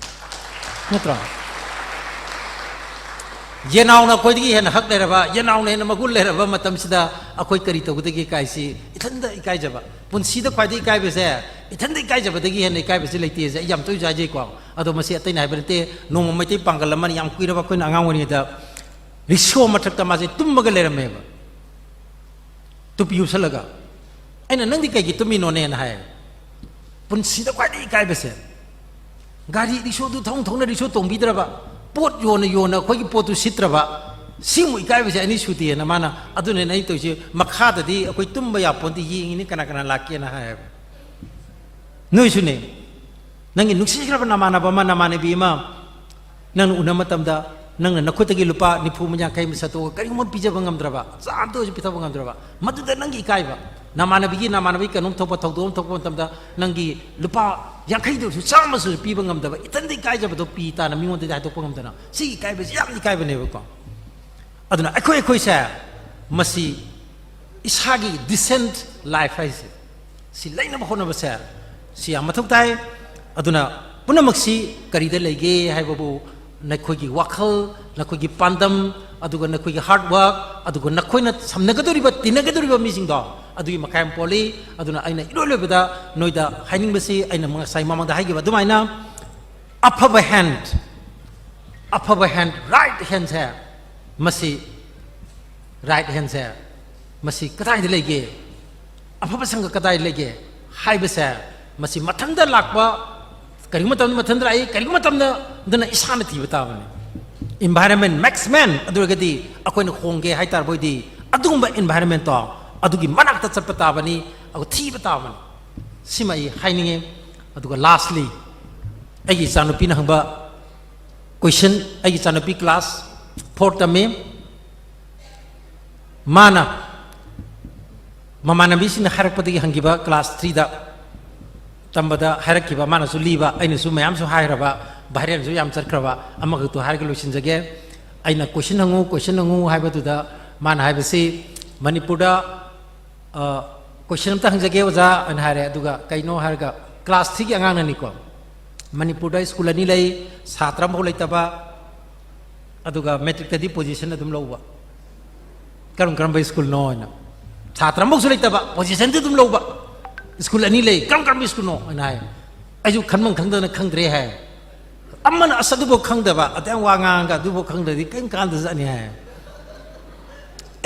ꯅꯠꯇ꯭ꯔꯣ? ꯌꯦꯅꯥꯎꯅ ꯑꯩꯈꯣꯏꯗꯒꯤ ꯍꯦꯟꯅ ꯍꯛ ꯂꯩꯔꯕ, ꯌꯦꯅꯥꯎꯅ ꯍꯦꯟꯅ ꯃꯒꯨꯟ ꯂꯩꯔꯕ ꯃꯇꯝꯁꯤꯗ ꯑꯩꯈꯣꯏ ꯀꯔꯤ ꯇꯧꯒꯗꯒꯦ ꯀꯥꯏꯁꯤ ꯏꯊꯟꯗ ꯏꯀꯥꯏꯖꯕ꯫ ꯄꯨꯟꯁꯤꯗ ꯈ꯭ꯋꯥꯏꯗꯒꯤ ꯏꯀꯥꯏꯕꯁꯦ, ꯏꯊꯟꯗ ꯏꯀꯥꯏꯖꯕꯗꯒꯤ ꯍꯦꯟꯅ ꯏꯀꯥꯏꯕꯁꯤ ꯂꯩꯇꯦꯁꯦ ꯑꯩ ꯌꯥꯝ ꯇꯣꯏꯅ ꯍꯥꯏꯖꯩꯀꯣ꯫ ꯑꯗꯣ ꯃꯁꯤ ꯑꯇꯩꯅ ꯍꯥꯏꯕ ꯅꯠꯇꯦ꯫ ꯅꯣꯡꯃ ꯃꯩꯇꯩ ꯄꯥꯡꯒꯜ ꯑꯃꯅ ꯌꯥꯝ ꯀꯨꯏꯔꯕ, ꯑꯩꯈꯣꯏꯅ ꯑꯉꯥꯡ ꯑꯣꯏꯔꯤꯉꯩꯗ ꯔꯤꯁꯣ ꯃꯊꯛꯇ ꯃꯥꯁꯦ ꯇꯨꯝꯃꯒ ꯂꯩꯔꯝꯃꯦꯕ, ꯇꯨꯄꯤ ꯎꯞꯁꯜꯂꯒ꯫ ꯑꯩꯅ, "ꯅꯪꯗꯤ ꯀꯩꯒꯤ ꯇꯨꯝꯃꯤꯅꯣꯅꯦꯅ?" ꯍꯥꯏ꯫ ꯄꯨꯟꯁꯤꯗ ꯈ꯭ꯋꯥꯏꯗꯒꯤ ꯏꯀꯥꯏꯕꯁꯦ, ꯒꯥꯔꯤ ꯔꯤꯁꯣꯗꯨ ꯊꯧꯅ ꯊꯧꯅ ꯔꯤꯁꯣ ꯇꯣꯡꯕꯤꯗ꯭ꯔꯕ, ꯄꯣꯠ ꯌꯣꯟꯅ ꯌꯣꯟꯅ ꯑꯩꯈꯣꯏꯒꯤ ꯄꯣꯠꯇꯨ ꯁꯤꯠꯇ꯭ꯔꯕ, ꯁꯤꯃꯨꯛ ꯏꯀꯥꯏꯕꯁꯦ ꯑꯅꯤ ꯁꯨꯗꯦꯅ ꯃꯥꯅ꯫ ꯑꯗꯨꯅꯅꯦ ꯑꯩꯅ ꯇꯧꯔꯤꯁꯦ, ꯃꯈꯥꯗꯗꯤ ꯑꯩꯈꯣꯏ ꯇꯨꯝꯕ ꯌꯥꯄꯣꯟꯇꯦ, ꯌꯦꯡꯉꯤꯅꯤ ꯀꯅꯥ ꯀꯅꯥ ꯂꯥꯛꯀꯦꯅ ꯍꯥꯏꯌꯦꯕ꯫ ꯅꯣꯏꯁꯨꯅꯦ, ꯅꯪꯒꯤ ꯅꯨꯡꯁꯤꯈ꯭ꯔꯕ ꯅꯃꯥꯟꯅꯕ ꯑꯃ, ꯅꯃꯥꯟꯅꯕꯤ ꯑꯃ ꯅꯪꯅ ꯎꯅꯕ ꯃꯇꯝꯗ, ꯅꯪꯅ ꯅꯈꯨꯠꯇꯒꯤ ꯂꯨꯄꯥ ꯅꯤꯐꯨ ꯑꯃ, ꯌꯥꯡꯈꯩ ꯑꯃ ꯁꯠꯇꯣꯛꯑꯒ ꯀꯔꯤꯒꯨꯝꯕ ꯄꯤꯖꯕ ꯉꯝꯗ꯭ꯔꯕ, ꯆꯥ ꯑꯝꯇ ꯑꯣꯏꯔꯁꯨ ꯄꯤꯊꯛꯄ ꯉꯝꯗ꯭ꯔꯕ, ꯃꯗꯨꯗ ꯅꯪꯒꯤ ꯏꯀꯥꯏꯕ, ꯅꯃꯥꯟꯅꯕꯤꯒꯤ, ꯅꯃꯥꯟꯅꯕꯤ ꯀꯩꯅꯣꯝ ꯊꯣꯛꯄ, ꯊꯧꯗꯣꯛ ꯑꯃ ꯊꯣꯛꯄ ꯃꯇꯝꯗ ꯅꯪꯒꯤ ꯂꯨꯄꯥ ꯌꯥꯡꯈꯩꯗ ꯑꯣꯏꯔꯁꯨ, ꯆꯥꯝꯃꯁꯨ ꯄꯤꯕ ꯉꯝꯗꯕ, ꯏꯊꯟꯗ ꯏꯀꯥꯏꯖꯕꯗꯣ ꯄꯤ ꯇꯥꯅ ꯃꯤꯉꯣꯟꯗꯗꯤ ꯍꯥꯏꯗꯣꯛꯄ ꯉꯝꯗꯅ, ꯁꯤꯒꯤ ꯏꯀꯥꯏꯕꯁꯤ ꯌꯥꯝ ꯏꯀꯥꯏꯕꯅꯦꯕꯀꯣ꯫ ꯑꯗꯨꯅ ꯑꯩꯈꯣꯏ, ꯑꯩꯈꯣꯏꯁꯦ ꯃꯁꯤ ꯏꯁꯥꯒꯤ decent life ꯍꯥꯏꯁꯦ, ꯁꯤ ꯂꯩꯅꯕ ꯍꯣꯠꯅꯕꯁꯦ, ꯁꯤ ꯌꯥꯝ ꯃꯊꯧ ꯇꯥꯏ꯫ ꯑꯗꯨꯅ ꯄꯨꯝꯅꯃꯛꯁꯤ ꯀꯔꯤꯗ ꯂꯩꯒꯦ ꯍꯥꯏꯕꯕꯨ, ꯅꯈꯣꯏꯒꯤ ꯋꯥꯈꯜ, ꯅꯈꯣꯏꯒꯤ ꯄꯥꯟꯗꯝ, ꯑꯗꯨꯒ ꯅꯈꯣꯏꯒꯤ hard work, ꯑꯗꯨꯒ ꯅꯈꯣꯏꯅ ꯁꯝꯅꯒꯗꯧꯔꯤꯕ, ꯇꯤꯟꯅꯒꯗꯧꯔꯤꯕ ꯃꯤꯁꯤꯡꯗꯣ, ꯑꯗꯨꯒꯤ ꯃꯈꯥ ꯌꯥꯝ ꯄꯣꯜꯂꯤ꯫ ꯑꯗꯨꯅ ꯑꯩꯅ ꯏꯔꯣꯏ ꯂꯣꯏꯕꯗ ꯅꯣꯏꯗ ꯍꯥꯏꯅꯤꯡꯕꯁꯤ, ꯑꯩꯅ ꯉꯁꯥꯏ ꯃꯃꯥꯡꯗ ꯍꯥꯏꯈꯤꯕ ꯑꯗꯨꯃꯥꯏꯅ, ꯑꯐꯕ hand, ꯑꯐꯕ hand, right handꯁꯦ, ꯃꯁꯤ right handꯁꯦ, ꯃꯁꯤ ꯀꯗꯥꯏꯗ ꯂꯩꯒꯦ? ꯑꯐꯕ ꯁꯪꯒ ꯀꯗꯥꯏꯗ ꯂꯩꯒꯦ? ꯍꯥꯏꯕꯁꯦ, ꯃꯁꯤ ꯃꯊꯟꯇ ꯂꯥꯛꯄ, ꯀꯔꯤꯒꯨꯝꯕ ꯃꯇꯝꯗ ꯃꯊꯟꯇ ꯂꯥꯛꯏ, ꯀꯔꯤꯒꯨꯝꯕ ꯃꯇꯝꯗ ꯑꯗꯨꯅ ꯏꯁꯥꯅ ꯊꯤꯕ ꯇꯥꯕꯅꯤ꯫ Environment, match man, ꯑꯗꯨ ꯑꯣꯏꯔꯒꯗꯤ ꯑꯩꯈꯣꯏꯅ ꯍꯣꯡꯒꯦ ꯍꯥꯏ ꯇꯥꯔꯕ ꯑꯣꯏꯗꯤ, ꯑꯗꯨꯒꯨꯝꯕ environmentꯇꯣ, ꯑꯗꯨꯒꯤ ꯃꯅꯥꯛꯇ ꯆꯠꯄ ꯇꯥꯕꯅꯤ, ꯑꯗꯨꯒ ꯊꯤꯕ ꯇꯥꯕꯅꯤ꯫ ꯁꯤꯃ ꯑꯩ ꯍꯥꯏꯅꯤꯡꯉꯤ꯫ ꯑꯗꯨꯒ lastly, ꯑꯩꯒꯤ ꯏꯆꯥꯅꯨꯄꯤꯅ ꯍꯪꯕ question, ꯑꯩꯒꯤ ꯏꯆꯥꯅꯨꯄꯤ class four ꯇꯝꯃꯤ꯫ ꯃꯥꯅ ꯃꯃꯥꯟꯅꯕꯤꯁꯤꯡꯅ ꯍꯥꯏꯔꯛꯄꯗꯒꯤ ꯍꯪꯈꯤꯕ class threeꯗ, ꯇꯝꯕꯗ ꯍꯥꯏꯔꯛꯈꯤꯕ, ꯃꯥꯅꯁꯨ ꯂꯤꯕ, ꯑꯩꯅꯁꯨ ꯃꯌꯥꯝꯁꯨ ꯍꯥꯏꯈ꯭ꯔꯕ, ꯚꯥꯏꯔꯦꯜꯁꯨ ꯌꯥꯝ ꯆꯠꯈ꯭ꯔꯕ ꯑꯃꯈꯛꯇꯣ ꯍꯥꯏꯔꯒ ꯂꯣꯏꯁꯤꯟꯖꯒꯦ꯫ ꯑꯩꯅ "ꯀꯣꯏꯁꯟ ꯍꯪꯉꯨ, ꯀꯣꯏꯁꯟ ꯍꯪꯉꯨ" ꯍꯥꯏꯕꯗꯨꯗ ꯃꯥꯅ ꯍꯥꯏꯕꯁꯤ, "ꯃꯅꯤꯄꯨꯔꯗ, ꯑ, ꯀꯣꯏꯁꯟ ꯑꯝꯇ ꯍꯪꯖꯒꯦ ꯑꯣꯖꯥ" ꯍꯥꯏꯅ ꯍꯥꯏꯔꯦ꯫ ꯑꯗꯨꯒ ꯀꯩꯅꯣ ꯍꯥꯏꯔꯒ, ꯀ꯭ꯂꯥꯁ ꯊ꯭ꯔꯤꯒꯤ ꯑꯉꯥꯡꯅꯅꯤꯀꯣ, "ꯃꯅꯤꯄꯨꯔꯗ ꯁ꯭ꯀꯨꯜ ꯑꯅꯤ ꯂꯩ, ꯁꯥꯇ꯭ꯔ ꯑꯃꯐꯥꯎ ꯂꯩꯇꯕ, ꯑꯗꯨꯒ ꯃꯦꯇ꯭ꯔꯤꯛꯇꯗꯤ ꯄꯣꯖꯤꯁꯟ ꯑꯗꯨꯝ ꯂꯧꯕ, ꯀꯔꯝ ꯀꯔꯝꯕ ꯁ꯭ꯀꯨꯜꯅꯣ?" ꯍꯥꯏꯅ꯫ "ꯁꯥꯇ꯭ꯔ ꯑꯃꯐꯥꯎꯁꯨ ꯂꯩꯇꯕ, ꯄꯣꯖꯤꯁꯟꯗꯤ ꯑꯗꯨꯝ ꯂꯧꯕ, ꯁ꯭ꯀꯨꯜ ꯑꯅꯤ ꯂꯩ, ꯀꯔꯝ ꯀꯔꯝꯕ ꯁ꯭ꯀꯨꯜꯅꯣ?" ꯍꯥꯏꯅ ꯍꯥꯏ꯫ ꯑꯩꯁꯨ ꯈꯟꯐꯝ ꯈꯪꯗꯅ ꯈꯪꯗ꯭ꯔꯦ ꯍꯥꯏ꯫ ꯑꯃꯅ "ꯑꯁ, ꯑꯗꯨꯐꯥꯎ ꯈꯪꯗꯕ, ꯑꯗꯨꯌꯥꯝ ꯋꯥ ꯉꯥꯡꯉꯒ ꯑꯗꯨꯐꯥꯎ ꯈꯪꯗ꯭ꯔꯗꯤ ꯀꯔꯤꯝ ꯀꯥꯟꯗꯖꯥꯠꯅꯤ" ꯍꯥꯏ꯫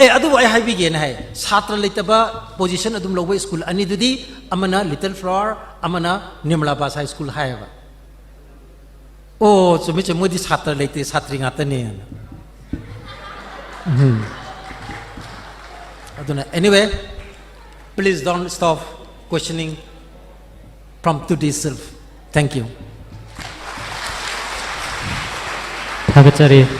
"ꯑꯦ, ꯑꯗꯨꯕꯨ ꯑꯩ ꯍꯥꯏꯕꯤꯒꯦꯅ" ꯍꯥꯏ꯫ "ꯁꯥꯇ꯭ꯔ ꯂꯩꯇꯕ ꯄꯣꯖꯤꯁꯟ ꯑꯗꯨꯝ ꯂꯧꯕ ꯁ꯭ꯀꯨꯜ ꯑꯅꯤꯗꯨꯗꯤ, ꯑꯃꯅ ꯂꯤꯇꯜ ꯐ꯭ꯂꯥꯋꯔ, ꯑꯃꯅ ꯅꯤꯔꯃꯂꯥ ꯕꯥꯁ ꯍꯥꯏ ꯁ꯭ꯀꯨꯜ" ꯍꯥꯏꯌꯦꯕ꯫ "ꯑꯣ, ꯆꯨꯝꯃꯤ, ꯆꯨꯝꯃꯤ, ꯃꯣꯏꯗꯤ ꯁꯥꯇ꯭ꯔ ꯂꯩꯇꯦ, ꯁꯥꯇ꯭ꯔꯤ ꯉꯥꯛꯇꯅꯦꯅ"꯫ ꯎꯝ꯫ ꯑꯗꯨꯅ, anyway, please don't stop questioning from today itself. Thank you꯫ ꯊꯥꯒꯠꯆꯔꯤ꯫